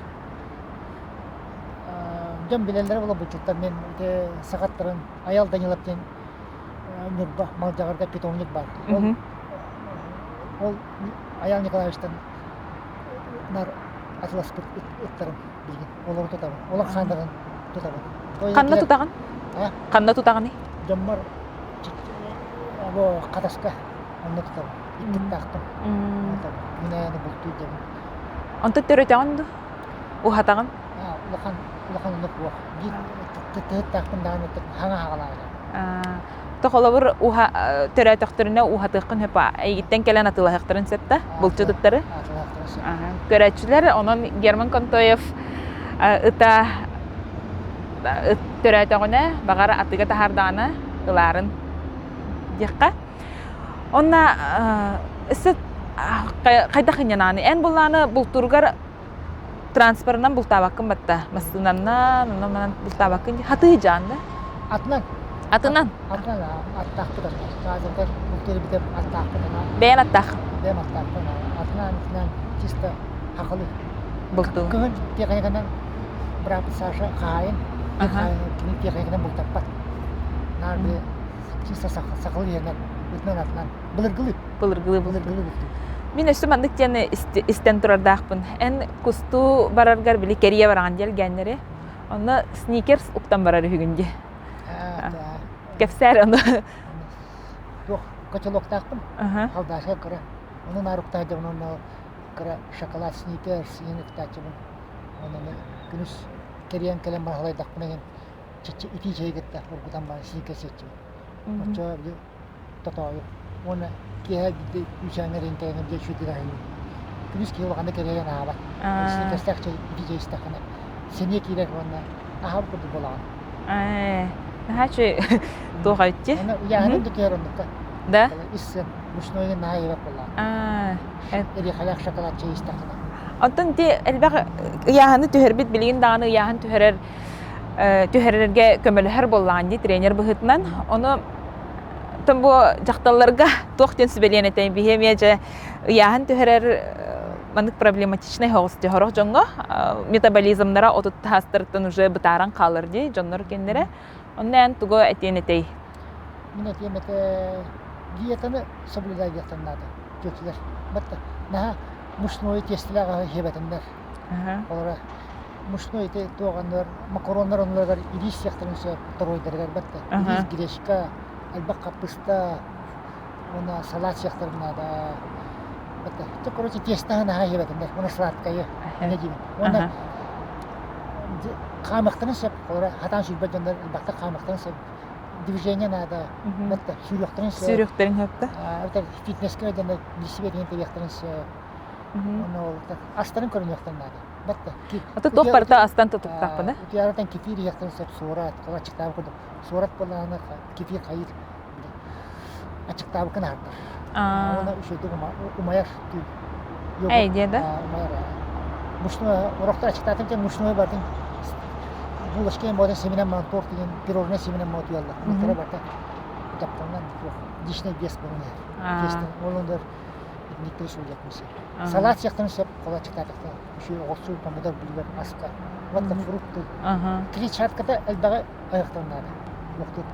Speaker 2: Дьон билэллэрэ буолла булчуттар мин ити сахаттарын Айал Данилов диэн Ньурба Малдьаҕарга питомник баар. Ол ол Айал Николаевичтан нар атыласпыт ыттарым билигин. Олору тутабын. Олор хааннарын тутабын.
Speaker 1: Ханна тутаҕын? Ханна тутаҕыный?
Speaker 2: Дьоммор бу Хатаска онно тутабын. Иккиттаахтым. Мин айаны бултуу дьэбин.
Speaker 1: Онтон төрөтөҕүн дуу? Уһатаҕын?
Speaker 2: Улахан улахан оннук суох. Биир тыһыттаахпын даҕаны хаҥа хаҕалаабыта.
Speaker 1: То холобур уһа төрөөтөхтөрүнэ уһатыаххын сөп эйигиттэн кэлэн атыылаһыахтарын сөп да булчутуттары көрөөччүлэр онон Герман Контоев ыта төрөөтөҕүнэ баҕар атыыга таһаардаҕына ылаарын диэххэ онно өссө хайдах инньанааны эн буллааны бултуургар Транспорынан бултаабаккын батта. Массыынаннан, онон-манан бултаабаккын дии. Хатыы дьаан да?
Speaker 2: Атынан.
Speaker 1: Атынан?
Speaker 2: Атынан, аттаахпыт атынан. Саазыргар бултуур битэр аттаахпыт ана.
Speaker 1: Бэйэн аттаах?
Speaker 2: Бэйэм аттаахпын. Атынан, итинэн чисто хахылы.
Speaker 1: Бултуу.
Speaker 2: Кыһын тиэхиньикэнэн бырааппыт Саша хаһаайын. Кини тиэхиньикэнэн бултаппат. Наар били чисто сахалыы иһэнэн, ытынан атынан. Былыргылыы.
Speaker 1: Былыргылыы былыргылыы Мин өссө маннык диэн истэн турардаахпын. Эн кустуу бараргар били кэрийэ бараҕын диэл гээннэри. Онно сникерс уктан барар үһүгүн дии. Кэпсээр ону.
Speaker 2: Туох котелоктаахпын. Халдаашка кыра. Ону наар уктааччыбын онно кыра шоколад сникерс иһин уктааччыбын. Онон күнүс кэрийэн кэлэн барахалайдахпына иһин итии чэйи кытта оргутан баран сникерс сиэччибин. Оччо тотоойу уонна киэһэ биирдэ үүчээҥҥэ эриҥкэйэн дьэ үчүгэйдик аһыыбын. Күнүс киһи улаханнык кэриэйэн аһаабат. Сникерстээх чэй итии чэй истэххинэ сэниэ киирэр уонна аһаабыт курдук буолаҕын.
Speaker 1: Наһаа үчүгэй туох эбит
Speaker 2: Уонна ыйааһынын да түһэр оннукка.
Speaker 1: Да?
Speaker 2: Ис сыан мучнойу наһаа иэбэт буоллаҕа. Эриэхэлээх шоколад чэй истэххинэ.
Speaker 1: Оттон ити элбэх ыйааһыны түһэрбит билигин даҕаны ыйааһын түһэрэр түһэрэргэ көмөлөһөр буоллаҕын дии тренер быһыытынан. Ону Оттон бу дьахталларга туох диэн сүбэлиэн этэй? Биһи эмиэ дьэ ыйааһын түһэрэр маннык проблематичнай соҕус дии сорох дьоҥҥо метаболизмнара отут таһаастарыттан уже бытааран хаалар дии дьоннор кэннэрэ. Онно эн тугу этиэн этэй?
Speaker 2: Мин этиэм этэ диетаны соблюдай диэхтэн наада тетилэр. Батта наһаа мучное тиэстэлээх аһы сиэбэтиннэр. Олора мучной ити туох анныгар макароннар оннуларыгар ириис сиэхтэрин сөп торуойдарыгар батта ириис гречка элбэх хаппыста уонна салат сиэхтэрин наада батта то короче тиэстэһэ наһаа иһэбэтиннэр уонна сладкайы инньэ диибин уонна хаамыахтарын сөп олора хатаан сүүрбэт дьоннор элбэхтик хаамыахтарын сөп движение наада батта сүүрүөхтэрин сөп
Speaker 1: сүүрүөхтэрин сөп да
Speaker 2: эбэтэр фитнескэ дьоннор билсибэт иһин тэбиэхтэрин сөп уонна ол астарын көрүнүөхтэрин наада Батта.
Speaker 1: Аты туох барыта астан тутуктаахпын, э?
Speaker 2: Утуйарытан кефир иһиэхтэрин сөп суорат, кылаччыктаабы курдук. Суорат буоллаҕына кефир хайыр. Аччыктаабыккын аһардар. Уонна үчүгэйдик умайар
Speaker 1: Эй диэ да?
Speaker 2: Умайар. Мучной, урохтар аччыктаатым диэн мучной бардын булочка буолан семенен маан торт деген пирожное семенен маан утуйаллар. Мыттара барта тапталынан личный вес буолан иһэр. Вестен ол ондар итинниктери суруйуохпун сөп. Салат сиэхтэрин сөп, кола аччыктаатахтара. Үчүгэй оҕурсуу, помидор билигэр аска. Вот фрукты. Клетчатката элбэҕи айахтан наада. Лохтур.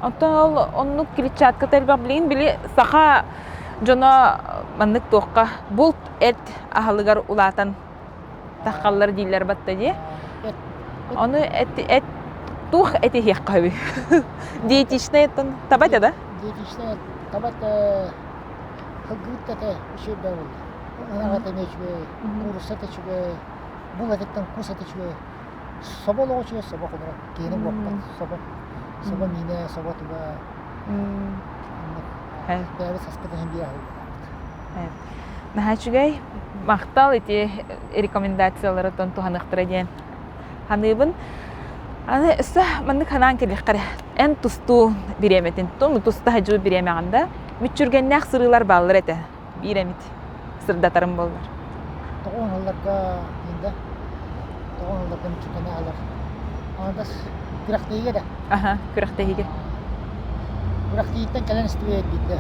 Speaker 1: Оттон ол оннук клетчатката элбэх билигин били саха дьоно маннык туохха булт эт аһылыгар улаатан таххаллар дииллэр батта дии. Ону эт эт туох этиһиэххэ сөбүй? Диетичный оттон таба этэ да?
Speaker 2: Диетичный таба этэ, сылгыбыт этэ үчүгэй буолла. Ынах этэ эмиэ үчүгэй, куурусса этэ үчүгэй, бул этиттэн кус этэ үчүгэй. Собо олоҕо үчүгэй, собо холоро. Киһини буоппат. Собо, собо миинэ, собо туга. Бэйэбит саспыт иһин биир аһыллыбыт.
Speaker 1: Наһаа үчүгэй. Махтал ити рекомендацияларыттан туһаныахтара диэн саныыбын. Аны өссө маннык санаан кэлиэххэ эрэ. Эн тустуу бириэмэтин, туста сылдьыбыт бириэмэҕин да мүччүргэннээх сырыылар бааллар этэ. Биир эмит сырдатарым буоллар.
Speaker 2: Тоҕо оҥоһулларга инде тоҕо оҥоһулларга мүччүргэнэ аалар. Аҥардас күрэхтэһиигэ да.
Speaker 1: Аха, күрэхтэһиигэ.
Speaker 2: Күрэхтэһииттэн кэлэн истибит биирдэ.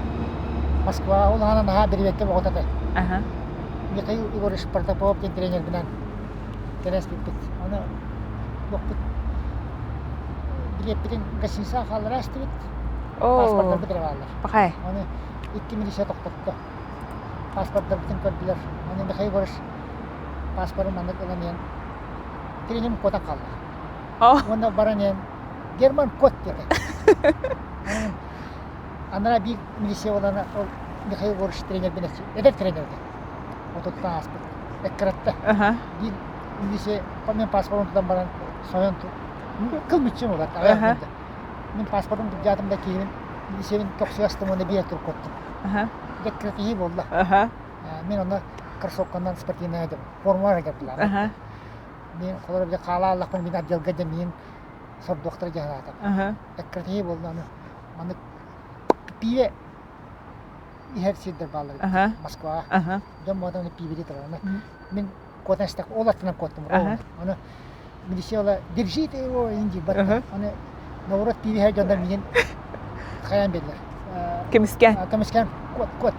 Speaker 2: Москваҕа ол аана наһаа бирибэккэ боҕото этэ.
Speaker 1: Аха.
Speaker 2: Михаил Егорович Протопопов диэн тренербинэн кэлэн испиппит. Аны туохпут билиэппитин гостиницаҕа хааллара истибит. Паспордарбыт эрэ бааллар.
Speaker 1: Пахай.
Speaker 2: Аны икки милиция тохтотто. Паспордарбытын көрдүлэр. Аны Михаил Егорович паспорын маннык ылан иһэн тренерим куотан хаалла. Уонна баран иһэн Герман кот диэтэ. Анараа биир милиция буолан ол Михаил Егорович тренербин эдэр тренер этэ. Отуттан ааспыт. Эккиратта. Биир милиция мен паспорын тутан баран сойон кыл мүччүм улат. Мин паспорын былдьаатым да киһибин милициябин көхсүгэ астым уонна биир туркуттум. Деккиратиһии буолла. Мин онно кроссовканан спортивная форма дьардылаах. Мин холор бile хаала аллахпын мин отделга дьэ миин сордуохтара дьаһалаатым. Эккиратиһии буолла аны маннык пиибэ иһэр сирдэр бааллар Москваҕа. Дьон буотан пиибэди турар. Мин куотан истэх ол аттынан куоттум. Аны милиция держите его инди бат. Аны наоборот пиибэ иһэр дьоннор миигин хайаан биэрдилэр.
Speaker 1: Көмүскээн.
Speaker 2: Көмүскээн куот куот.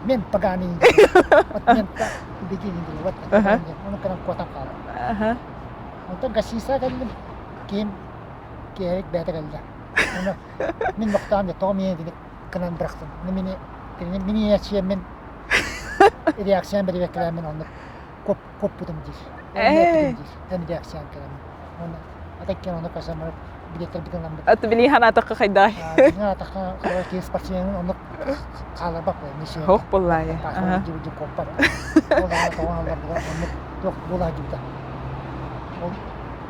Speaker 2: Мен поганый Вот мен беги инди вот. Оны кыран куотан хаалар. Онтон гостиницаҕа кэллим. Киһим киэһэрик бэйэтэ кэллэ. Оны мин нохтоон тоҕо миэнэ итинник гынан бырахтым. Мини мини мин реакциям бэрибэккэлээн мин оннук куоппутум диир. Эппитим диир. Эн реакциян кэлэммин. Уонна атаккен ону көсөн барып билеттэрбитин ылламмыт.
Speaker 1: Аты билии ханаатахха хайдаай.
Speaker 2: Ханаатахха холор киһи спортсменын оннук хааларбат буолар.
Speaker 1: Хоох буоллаайы.
Speaker 2: Куоппат. Ол аҕа тоҕон алларбыга оннук туох буола сылдьыбыта. Ол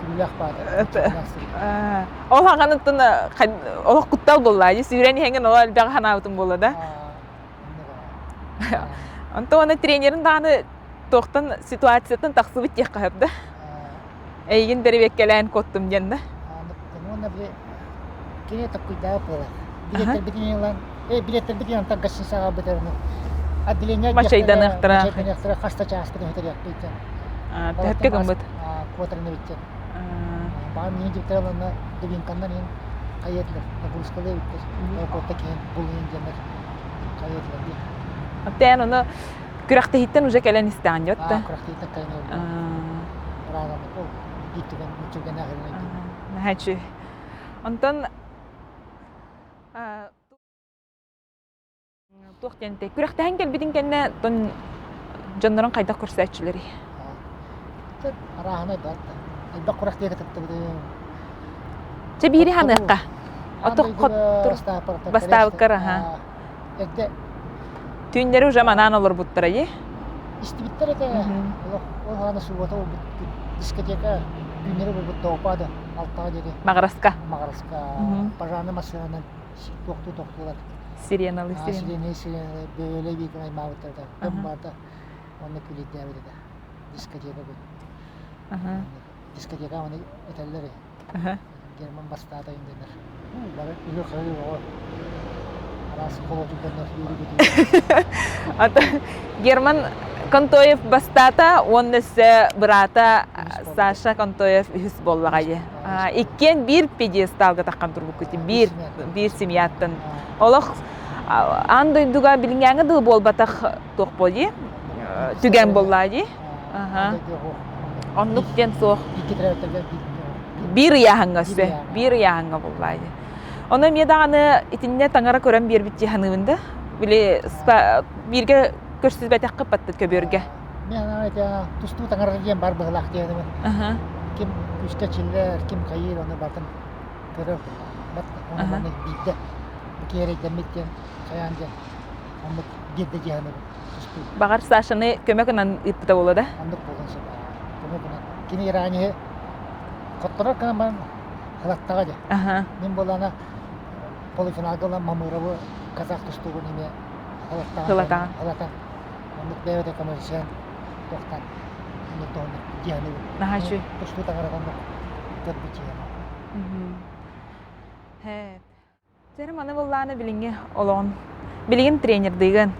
Speaker 2: күлүүлээх баата.
Speaker 1: Ол хаҕаныттан олох куттал буоллаа дии сүүрэн иһэҥҥин ол элбэҕи санаабытым буолла да. Онтон уонна тренерин даҕаны туохтан ситуацияттан тахсыбыт диэххэ сөп да. Эйигин бэрэбиэккэлээн куоттум диэн да.
Speaker 2: Уонна били кини таккуйдаабыт буолар. Билеттэрбитин ылан, э билеттэрбитин антан гостиницаҕа бытарыны отделение
Speaker 1: Мачайданыахтара.
Speaker 2: Мачайданыахтара хас да чааспытын өтөрүөхпүт диэн.
Speaker 1: Төһөккө гыммыт?
Speaker 2: Куотарын эбиттэр. Баҕар миин дьиктэр ыланна дубинканнан иһин хайыатылар, нагрузкалыы эбиттэр. Куотта киһин булуйун диэннэр хайыатылар дии.
Speaker 1: Оттон ону күрэхтэһииттэн уже кэлэн истэҕин дьот да?
Speaker 2: Күрэхтэһииттэн кэлэн ыраазаммыт ол биир түгэн мүччүргэнэ аһырынан
Speaker 1: Наһаа үчүгэй. Онтон туох диэн этэй? Күрэхтэһэн кэлбитин кэннэ тон дьоннорун хайдах көрсөөччүлэрий?
Speaker 2: Арааһынай баар да. Элбэх күрэхтэһиигэ кыттыбытым.
Speaker 1: Чэ биири ханыахха. Ото хоттур бастаабыккар аха.
Speaker 2: Эрдэ
Speaker 1: Түүннэри уже манаан олорбуттара дии.
Speaker 2: Истибиттэр этэ. Олох ол хаана суббота буолбут дискотека түүннэри буолбут тоопа да алтаҕа диэри.
Speaker 1: Маҕараска.
Speaker 2: Маҕараска. Пожарный массыынанан тохтуу тохтуулар.
Speaker 1: Сиреналыы
Speaker 2: сирена. Сиреналыы сиреналыы бөөлө биир аймаабыттар да. Дьон барда онно күлүйдээбит этэ. Дискотека күн. Дискотека оны этэллэр. Герман бастаата инденер. Бары үһү-хаһыы оҕо. Араас холуочуктаннар үөрүү-көтүү.
Speaker 1: Ата Герман Контоев бастаата уонна өссө быраата Саша Контоев үһүс буоллаҕа дии. Иккиэн биир пьедесталга таххан турбуккут биир биир семьяттан. Олох аан дойдуга билиҥҥээҥи дылы буолбатах туох буол дии түгэн буоллаа дии. Оннук диэн суох. Биир ыйааһыҥҥа өссө биир ыйааһыҥҥа буоллаа дии. Ону эмиэ даҕаны итиннэ таҥара көрөн биэрбит дии саныыбын да. Били бииргэ көрсүбэтэххит баттыт көбүөргэ.
Speaker 2: Мен ана тустуу таҥара диэн бар быһылаах диэнибин. Ким күүскэ чиллэр, ким хайыыр, ону батын көрөр. Бат ону маны биирдэ киэрэйдэммит диэн хайаан диэн оннук биирдэ дии саныыбын. Тустуу.
Speaker 1: Баҕар Сашаны көмө гынан ыыппыта буолуо да?
Speaker 2: Оннук буолуон сөп. Көмө гынан. Кини иранеһы хотторор гынан баран Халаттаҕа дьэ. Мин буоллаҕына полуфиналга ылан Мамыровы казах тустуугун эмиэ халаттаҕа халатан оннук бэйэбэ да көмөлөсөн туохтан оннук туһуннук дьиһаныбын.
Speaker 1: Наһаа үчүгэй.
Speaker 2: Тустуу таҥарата оннук көрбүт дьиһэм.
Speaker 1: Дьэ, маны быллааны билиҥҥи олоҕун билигин тренердыыгын.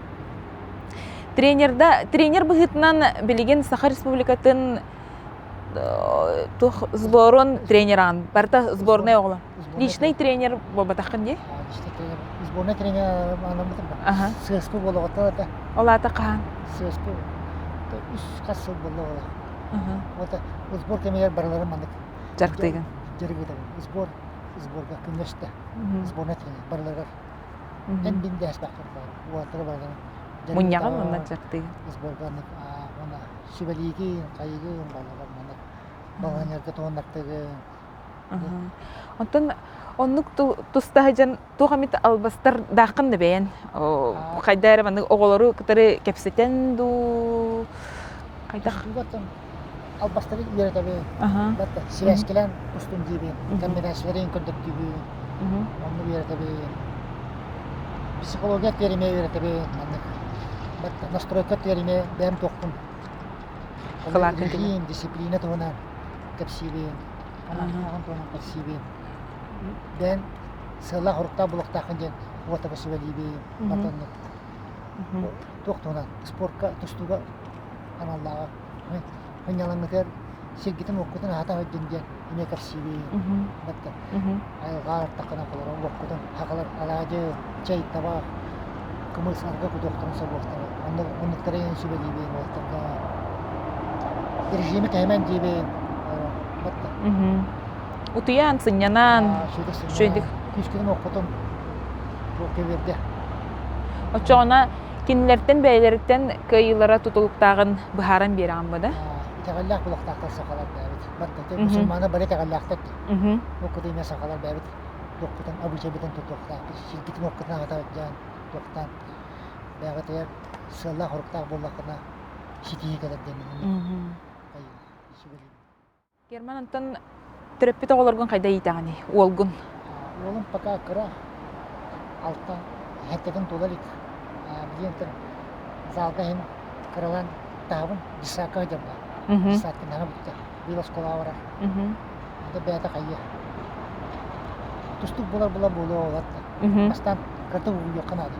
Speaker 1: Тренерда тренер быһыытынан билигин Саха Республикатын туох сборун тренераҕын барыта сборнай оҕолор. Личный тренер буолбатаххын дии?
Speaker 2: Личный тренер. Сборнай тренер анаммытым ба. ССП буолуоҕуттан это.
Speaker 1: Ол аата хаһан?
Speaker 2: ССП үс хас сыл буолла оҕолор. Вот сбор кэмигэр барыларын маннык
Speaker 1: дьарыктыыгын.
Speaker 2: Дьарыгытабын. Сбор сборга күннэстэ. Сборнай тренер барыларыгар эн бин дэһэспэххин уолаттары барыларын
Speaker 1: Мунньаҕын уонна дьарыктыыгын.
Speaker 2: Сборга уонна сүбэлиигин, хайыгын балалар маннык балаһынньарга туһуннартыгын.
Speaker 1: Онтон оннук туста сылдьан туох эмит албастар дааххын да бэйэн хайда эрэ маннык оҕолору кытары кэпсэтэн дуу хайдах
Speaker 2: албастары үөрэтэбин батта сибээскэлээн устун диибин комбинацияларын көрдөрдүүбүн онну үөрэтэбин психология теоремия үөрэтэбин маннык батта настройка теоремия бэйэм туохпун режим дисциплина туһунан кэпсиибин аҕам туһунан кэпсиибин бэйэм сыаллаах-соруктаах булуохтааххын диэн уотаба сүбэлиибин батаннык туох туһунан спортка тустууга аналлааҕа сынньалаҥҥытыгар сиргитин-уоккутун аһата сылдьын диэн эмиэ кэпсиибин. Батта айылҕа артаххына холоро уоккутун хахалар алаадьы, чэй, табах, кымыс арга кутуохтарын собуохтара. Оннуктары сүбэлиибин уолаттарга. Режими кэһэмэн диибин. Батта.
Speaker 1: Утуйан, сынньанан, үчүгэйдик.
Speaker 2: Күүскүнэн уоккутун көбүөргэ.
Speaker 1: Оччоҕуна Кинилэртэн бэйэлэриттэн кыайыылара тутулуктааҕын быһааран биэрэҕин бу да?
Speaker 2: Итэҕэллээх булуохтаахтар сахалар бэйэбит. Барыта мусульмана бары итэҕэллээхтэр дии. Бу кытыйма сахалар бэйэбит туохпутун обычайбытын тутуохтаахпыт, сиргитин уоккутун аһатан туохтаан бэйэҕитигэр сыаллаах-соруктаах буоллаххына ситиһии кэлэр диэн сүбэлиибин.
Speaker 1: Герман, онтон төрөппүт оҕолоргун хайда иитэҕиний? Уолгун?
Speaker 2: Уолум пока кыра, алта, сэттэтин туола илик. Билигин залга иһин кыралаан таһабын, детсадка сылдьабын. Детсадка наһаа бүттэ. Быйыл оскуолаҕа барар. Ата бэйэтэ хайыа. Тустук буолар була буолуо уолатта. Бастаан кырата угуйуохха наада.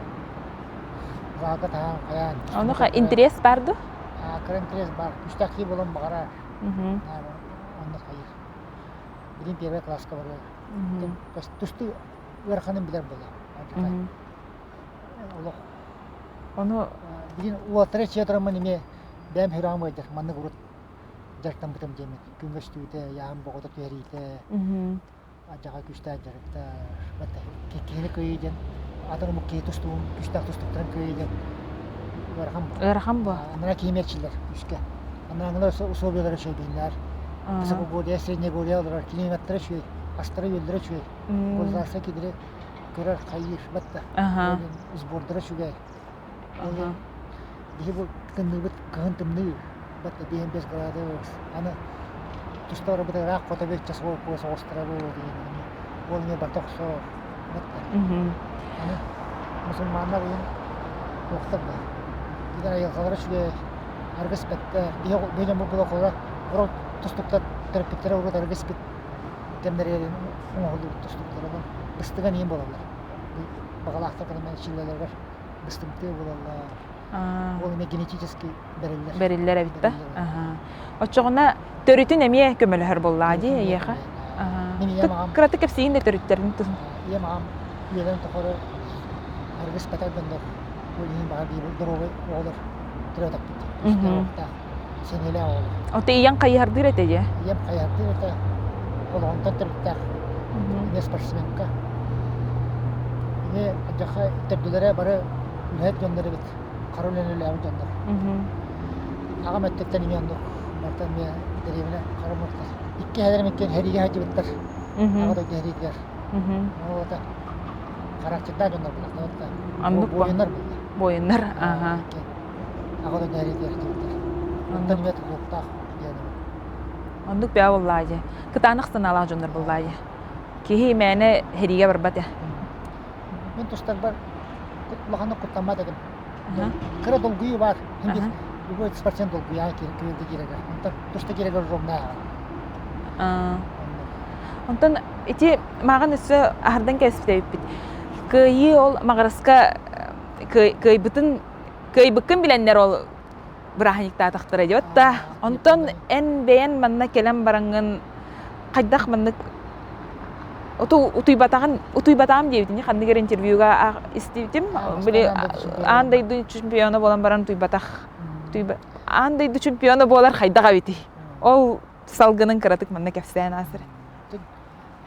Speaker 2: Залга таһаан, хайаан.
Speaker 1: Онуха интерес бар ду?
Speaker 2: Кыра интерес бар. Күүстээх киһи буолан баҕарар. Онно хайыр. Билин первый класска барыа. Тустуу ыараханын билэр буолла. Олох.
Speaker 1: Ону
Speaker 2: билин уолаттара чиэ тураммын эмиэ бэйэм сүрэҕим ыалдьар. Маннык урут дьарыктаммытым диэммин. Күҥҥэ үстүүтэ, яам боҕото түһэриитэ. Адьаҕа күүстээх дьарыктар. Киһини кыайыы диэн атын омук киһи тустуун күүстээх тустууктарын кыайыы диэн ыарахан буо.
Speaker 1: Ыарахан буо.
Speaker 2: Анараа киһи эрчиллэр күүскэ. Анарааҥҥылар условиялара үчүгэйдииннэр. Высокогорье, Среднегорье олорор климаттара үчүгэй, астара-үөллэрэ үчүгэй. Государство кидири көрөр, хайыыр батта. Сбордара үчүгэй. Биһи бу тымныыбыт кыһын тымныы бат биэһин бес градус аны туста барбыт ыраах хоту часовой пояс оҕустарабыт ол эмиэ барыта охсор батта аны мусульманнар уйун туохтар да кинилэр айылҕалара үчүгэй аргыс бэттэр биһи биһи дьоммут була урут тустуктар төрөппүттэрэ урут аргыс бит кэмнэригэр оҥоһуллубут тустуктар онон быстыган иин буолаллар. Баҕалаахтар кэлэн чиллэлэригэр быстымтыа буолаллар. Ол эмиэ генетически бэриллэр.
Speaker 1: Бэриллэр эбит да? Оччоҕуна төрүтүн эмиэ көмөлөһөр буоллаҕа дии эйиэхэ?
Speaker 2: Мин ийэм аҕам
Speaker 1: Кыратык кэпсиигин да төрүттэрин туһун.
Speaker 2: Ийэм аҕам үйэлэрин тухары аргыс пэтэр дьоннор ол иһин баҕар биир доруобай оҕолор төрөөтөхпүт дии. Сэниэлээх оҕолор.
Speaker 1: Ото ийэҥ хайыһардыыр этэ дии?
Speaker 2: Ийэм хайыһардыыр этэ. Олоҕунтан төрүттээх. Эмиэ спортсменка. Эмиэ алдьархай төрдүлэрэ бары үлэһит дьоннор эбит. Хара үлэни үлэлээбит дьоннор. Аҕам өттүттэн эмиэ оннук. Барыта эмиэ дэриэбинэ хара муортар. Икки эһэлэрим иккиэн сэриигэ сылдьыбыттар. Аҕа дойду сэриитигэр. Ол это харахчыттаах дьоннор буолла.
Speaker 1: Оннук
Speaker 2: Буойуннар буолла.
Speaker 1: Буойуннар, аха.
Speaker 2: Аҕа дойду сэриитигэр сылдьыбыттар. Онтон эмиэ тутулуктаах диэн.
Speaker 1: Оннук бэйэ буоллаа дии. Кытаанах санаалаах дьоннор буоллаа дии. Киһи мээнэ сэриигэ барбат ээ.
Speaker 2: Мин тустарбар улаханнык куттаммат этим. Кыра долгуйуу баар. Любой спортсмен долгуйаан кииргэ киирэгэр. Онтон туста киирэгэр ровно
Speaker 1: Онтон ити мааҕын өссө аһардан кээспит эбиппит. Кыайыы ол Маҕараска кыайбытын кыайбыккын билэннэр ол бырааһынньыктаатахтара диэбит да. Онтон эн бэйэн манна кэлэн бараҥҥын хайдах маннык утуйбатаҕын утуйбатаҕым диэбитин ханнык эрэ интервьюга истибитим. Били аан дойду чемпиона буолан баран утуйбатах. Аан дойду чемпиона буолар хайдах эбитий? Ол салгынын кыратык манна кэпсээн аасыр.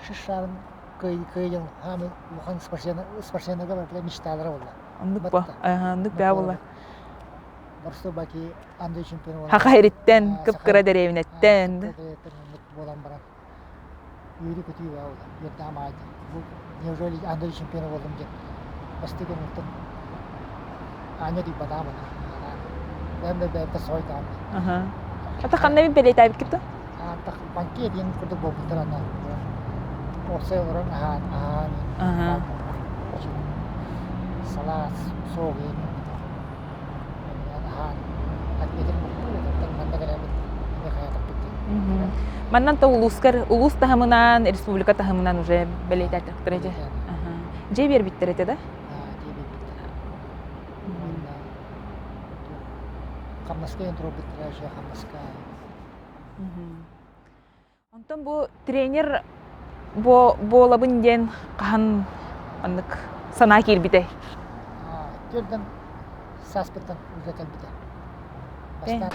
Speaker 2: Шишарын кыайын хаамы улахан спортсменнарга барытыгар мечталара буолла.
Speaker 1: Оннук бу. Оннук баа буолла.
Speaker 2: Борсу баки Андрей чемпион буолан.
Speaker 1: Хаха ириттэн, кып-кыра дэриэбинэттэн.
Speaker 2: Буолан баран. Үөрүү-көтүү баа буолла. Үөрдэҕим аайы. Бу неужели Андрей чемпиона буоллум диэн. Бастакы муттан аанньа утуйбатаҕым аны. Бэйэм да бэйэбиттэн соһуйдаҕым.
Speaker 1: Ата ханна мин бэлиэтээбиккит да?
Speaker 2: Аантах банкет диэн курдук буолбуттар аны. Уопсай олорон аһаан, аһаан салаат, суох аһаан отметил манна кэлэммит эмиэ хайатахпыт диэн.
Speaker 1: Маннан та улуускар улуус таһымынан, республика таһымынан уже бэлиэтээтэхтэрэ дьэ. Дьиэ биэрбиттэр этэ да?
Speaker 2: Дьиэ биэрбиттэрэ. Уонна хамнаска диэн туруорбуттара, еще хамнаска.
Speaker 1: Онтон бу тренер буолабын диэн хаһан маннык санаа киирбитэй?
Speaker 2: Төрдөн сааспыттан үлэ кэлбитэ. Бастаан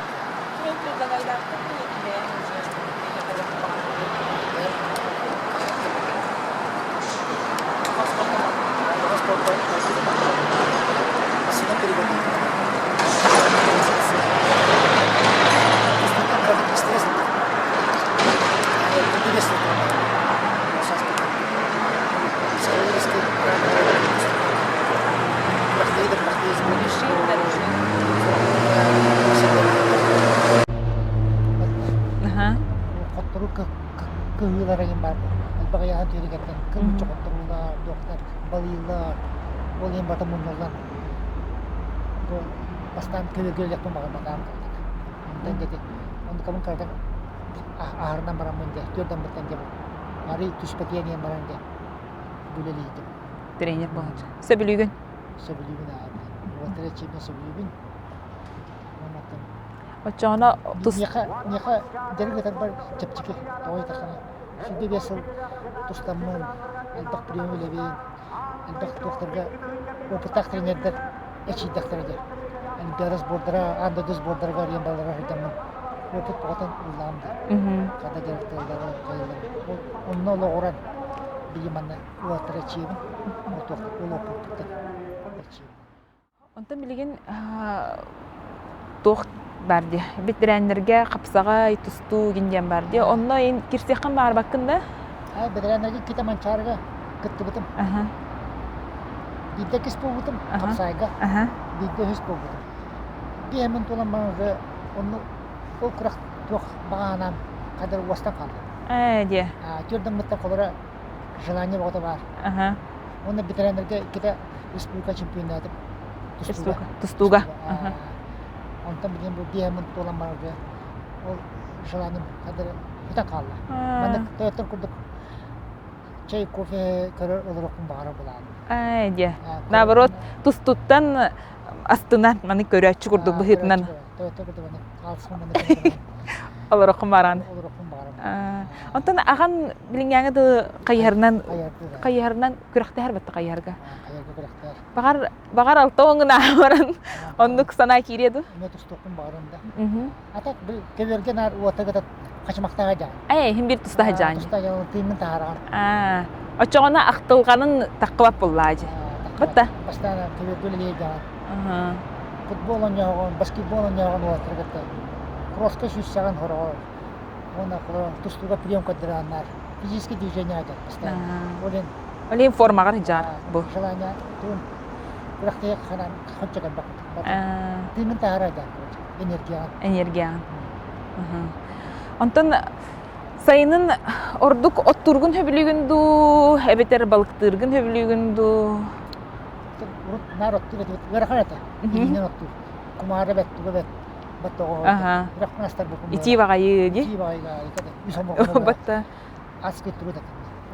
Speaker 2: Хоттору кыһыылара диэн баар элбэх ыйааһын түөрүгэттэн кылмычча хотторуулар, туохтар, балыылар, ол иһин барыта муннуллан бу бастаан көбүөргүлэхпин баҕарбатаҕым курдук. Онтон дьэ оннукабын кыратык аһарынан бараммын дьэ түөрдаммыттан дьэ арый түспэтиэн диэн баран дьэ үлэлиитим.
Speaker 1: Тренер буолааччы. Сөбүлүүгүн?
Speaker 2: Сөбүлүүбүн аа уолаттары эрчийбин сөбүлүүбүн. Уонна
Speaker 1: Оччоҕуна тус
Speaker 2: Миэхэ, миэхэ дьарык ыытарбар чэпчэки. Тоҕо диэтэххинэ, 25 сыл тустаммын, элбэх прием үлэбин, элбэх туохтарга опыттаах тренердэр эчийдэхтэрэ дии. Олимпиада сбордара, аан дойду сбордарыгар диэн баллара сылдьаммын опыт бөҕөтөн ыллаҕым дии. Хата дьарыктыыллары, хайалары. Ол онно олоҕуран билим манна уолаттары эчийэбин. Ол туох ол опыппыттан эчийэбин.
Speaker 1: Онтон билигин туох баар дии бэтэрээннэргэ хапсаҕай, тустуу гин диэн баар дии. Онно ин кирсиэххин баарбаккын да?
Speaker 2: Аа, бэтэрээннэргэ иккитэ Манчаарыга кыттыбытым. Биирдэ иккис буолбутум, хапсаайга. Биирдэ үһүс буолбутум. Биэһэммин туолан баран уже онну ол курах туох баҕа санаам хадыр уостан хаалла.
Speaker 1: Ээ диэ.
Speaker 2: Түөрдэммиттэн холоро желание бөҕөтө баар. Уонна бэтэрээннэргэ иккитэ республика чемпионатым тустууга.
Speaker 1: Тустууга.
Speaker 2: Онтон билигин бу биэһэммин туолан баран уже ол желанием хадыр бүтэн хаалла. Маннык тойоттор курдук Чэй, кофе көрөр олоруохпун баҕарар былаан.
Speaker 1: Ээ, дьэ. Наоборот, тустуттан астынан, маны көрөөччү курдук быһыытынан. Олороххун баран. Онтон аҕан билиҥҥээҥи дылы хайыһарынан хайыһарынан күрэхтэһэр батта хайыһарга. Баҕар баҕар алта уоҥҥун баран оннук санаа киириэ дуу?
Speaker 2: Эмиэ тустуохпун баҕарым да. А так көбүөргэ наар уота кытат хачымахтаах дьаан.
Speaker 1: Ээ, иһин биир тустаһа дьаан.
Speaker 2: Тустаһа тыыммын таһаараҕын.
Speaker 1: Аа, оччоҕуна ахтылҕанын таххыбат буллаа дьи. Батта.
Speaker 2: Бастаан көбүөргэ үлэлиир дьаан. Футбол оонньооҕун, баскетбол оонньооҕун уолаттары кытта кросска сүүссэҕин хороҕор уонна тустууга прием көрдөрөөннөр физический движение айтар бастаан. Ол
Speaker 1: Олин формаҕар дьаар бу.
Speaker 2: Желание туун күрэхтэһиэх ханан хоччо кэлбэт. Тыынын таһаарар дьаар энергияҕын.
Speaker 1: Энергияҕын. Онтон сайынын ордук оттуургун сөбүлүүгүн дуу, эбэтэр балыктыыргын сөбүлүүгүн дуу?
Speaker 2: Урут наар оттуур этибит. Ыарахан этэ. Илиинэн оттуур. Кумаара бэт, туга бэт. Баттоҕо. Ырахан астар бу.
Speaker 1: Итии баҕайы дии.
Speaker 2: Итии баҕайы үс омурҕан.
Speaker 1: Батта.
Speaker 2: Ас кыттыбыт этим.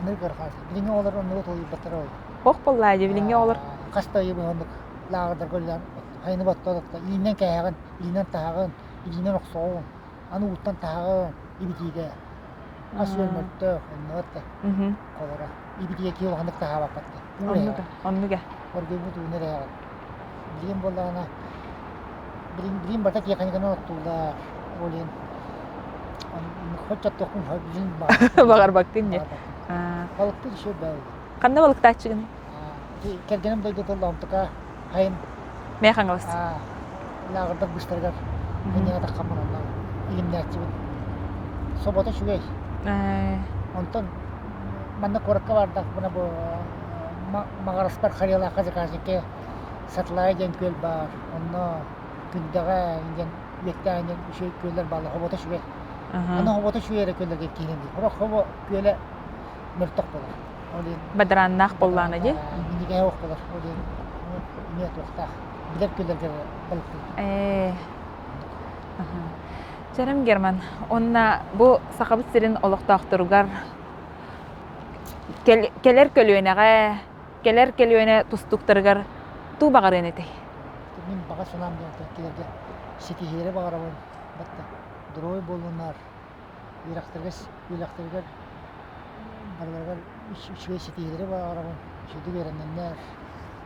Speaker 2: Оннук ыарахан. Билиҥҥи оҕолор оннугу толуйбаттара ол.
Speaker 1: Ох буоллаа дии билиҥҥи оҕолор.
Speaker 2: Хас да ыйы быһа оннук лааҕырдарга үлэлээн хайыны баттоотокто илиинэн кээһэҕин, илиинэн таһаҕын, илиинэн охсоҕун, аны ууттан таһаҕын, ибитиигэ. Ас-үөл мөлтөх, оннугар да холоро. Ибитиигэ киһи улаханнык таһаабаппат да.
Speaker 1: Оннуга, оннуга.
Speaker 2: Оргуйбут ууну эрээҕин. Билигин буоллаҕына, билигин барыта тиэхиньикэнэн оттууллар. Ол иһин хоччоттуохпун билигин
Speaker 1: Баҕарбаккын дии.
Speaker 2: Балыктыыр еще бэл.
Speaker 1: Ханна балыктааччыгын?
Speaker 2: Кэргэним дойдута Лоомтука хайын
Speaker 1: Мэйэ Хаҥалас.
Speaker 2: Лааҕырдар быстарыгар инньэҕэ таххаммын онно илимнээччибин. Собото үчүгэй. Онтон манна куоракка бардахпына бу Маҕараспар Харыйалаахха заказникка Сатылаайа диэн күөл баар. Онно Күндэҕэ диэн үөттээн диэн үчүгэй күөллэр бааллар. Хобото үчүгэй. Аны хобото үчүгэй эрэ күөллэргэ киирэн диир. Сорох хобо күөлэ мөлтөх буолар. Ол иһин
Speaker 1: Бадарааннаах буоллаҕына дии.
Speaker 2: Минньигэһэ ох буолар. Ол иһин эмиэ туохтаах. Билэр күөллэргэ балыктыыр.
Speaker 1: Ээ. Чэрим Герман, уонна бу Сахабыт сирин олохтоохторугар кэлэр көлүөнэҕэ, кэлэр көлүөнэ тустууктарыгар туу баҕарыан этэй?
Speaker 2: Мин баҕа санаам диэн кинилэргэ ситиһиилэри баҕарабын. Батта доруобай буоллуннар, үөрэхтэригэр, үөрэхтэригэр барыларыгар үчүгэй ситиһиилэри баҕарабын, үчүгэйдик үөрэнниннэр,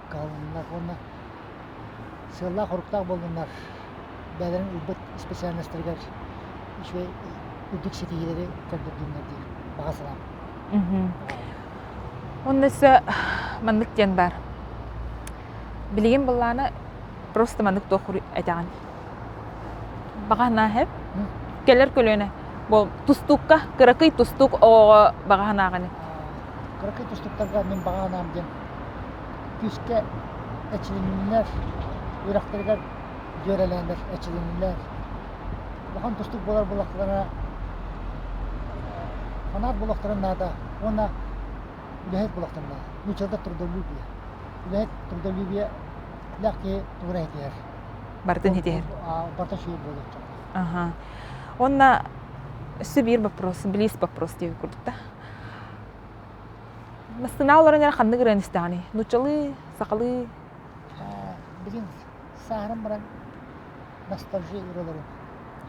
Speaker 2: кыһалыннар уонна сыаллаах-соруктаах буоллуннар, бэйэлэрин ылбыт специальностарыгар үчүгэй үрдүк ситиһиилэри көрдөрдүннэр диир баҕа санаам.
Speaker 1: Уонна өссө маннык диэн баар. Билигин былаана просто маннык туох этэҕин. Баҕа санаа һэп. Кэлэр көлүөнэ. Бу тустуукка, кыракый тустуук оҕоҕо баҕа санааҕын.
Speaker 2: Кыракый тустууктарга мин баҕа санаам диэн күүскэ эчилиннэр, үрэхтэригэр дьүөрэлээннэр эчилиннилэр. Улахан тустуук буолар буоллахтарына фанат буолуохтарын наада уонна үлэһит буолуохтарын наада. Нууччалар трудолюбие. Үлэһит трудолюбие лээх киһи тугу эрэ ситиһэр.
Speaker 1: Барытын ситиһэр.
Speaker 2: Барыта үчүгэй буолуохтаах.
Speaker 1: Аха. Уонна өссө биир вопрос, близ вопрос диэбит курдук да. Массыына олорон эрэ ханнык ырыаны истэҕиний? Нууччалыы, сахалыы?
Speaker 2: Билигин сааһыран баран ностальжи ырыаларын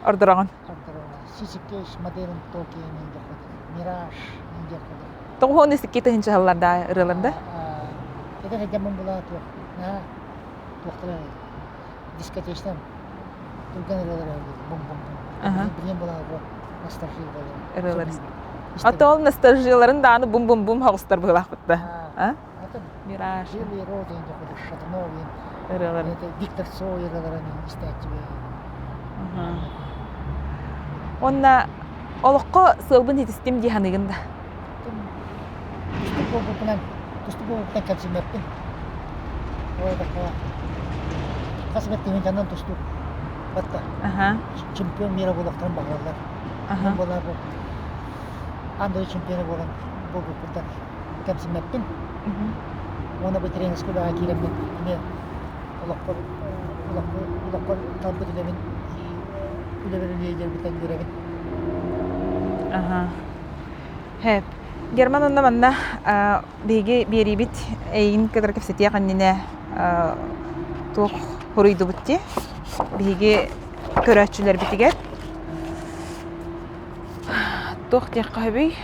Speaker 1: Ордороҕун?
Speaker 2: Ордороҕун. Сисикеш, Модерн Токио Мираж диэх курдук.
Speaker 1: 92 тыһыынча да ырыалар да?
Speaker 2: Эдэр эдэммин була туох наһаа туохтара дискотечнай түргэн ырыалар бум-бум-бум. Билигин була ностальжи
Speaker 1: ырыалар. А то ол ностальжиларын дааны бум-бум-бум хаҕыстар быһыылаахпыт да. А? Мираж.
Speaker 2: Белые розы Шатунов
Speaker 1: ырыалар.
Speaker 2: Виктор Цой ырыаларын истээччибин.
Speaker 1: Уонна олоххо сыалбын ситистим дии саныыгын да?
Speaker 2: Тустук буолбуппунан, тустук буолбуппунан кэмсиммэппин. Ол хас эмэ тыһыынчанан тустуук батта. Чемпион мира буолуохтарын баҕараллар. Мин буолар бу аан дойду чемпиона буолан буолбуппуттан кэмсиммэппин. Уонна бу тренерскэй үлэҕэ киирэммин эмиэ олохпор олохпор талбыт үлэбин үлэбэр үлэлиирбиттэн үөрэбин.
Speaker 1: Аха. Хэп. Герман онно манна биһиги биэриибит эйигин кытары кэпсэтиэх иннинэ туох хоруйдубут дии биһиги көрөөччүлэрбитигэр туох диэххэ сөбүй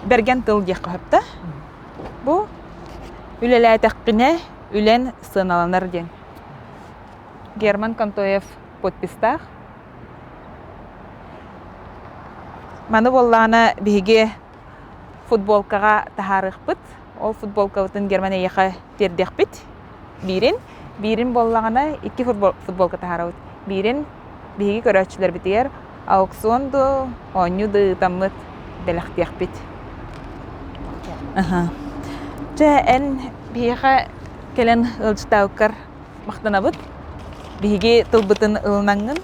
Speaker 1: бэргэн тыл диэххэ сөп да бу үлэлээтэхпинэ үлэн сыаналанар диэн Герман Контоев подпистаах Маны буоллаҕына биһиги футболкаҕа таһаарыахпыт. Ол футболкабытын Герман эйиэхэ тиэрдиэхпит. Биирин. Биирин буоллаҕына икки футболка таһаарабыт. Биирин биһиги көрөөччүлэрбитигэр аукцион дуу, оонньуу дуу ыытаммыт бэлэхтиэхпит. Чэ, эн биһиэхэ кэлэн ыалдьытаабыккар махтанабыт. Биһиги тылбытын ылынаҥҥын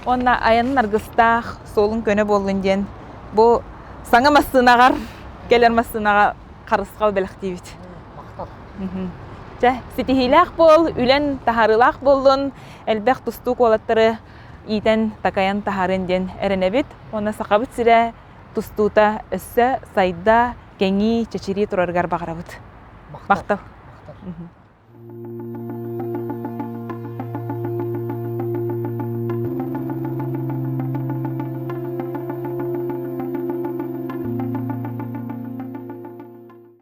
Speaker 1: уонна айанын аргыстаах суолун көнө буоллун диэн бу саҥа массыынаҕар кэлэр массыынаҕа харысхал бэлэхтиибит.
Speaker 2: Махтал.
Speaker 1: Чэ, ситиһиилээх буол, үлэн таһаарыылаах буоллун, элбэх тустуук уолаттары иитэн, такайан таһаарын диэн эрэнэбит. Уонна Сахабыт сирэ тустуута өссө сайда, кэҥии, чэчирии турарыгар баҕарабыт.
Speaker 2: Махтал.
Speaker 1: Махтал.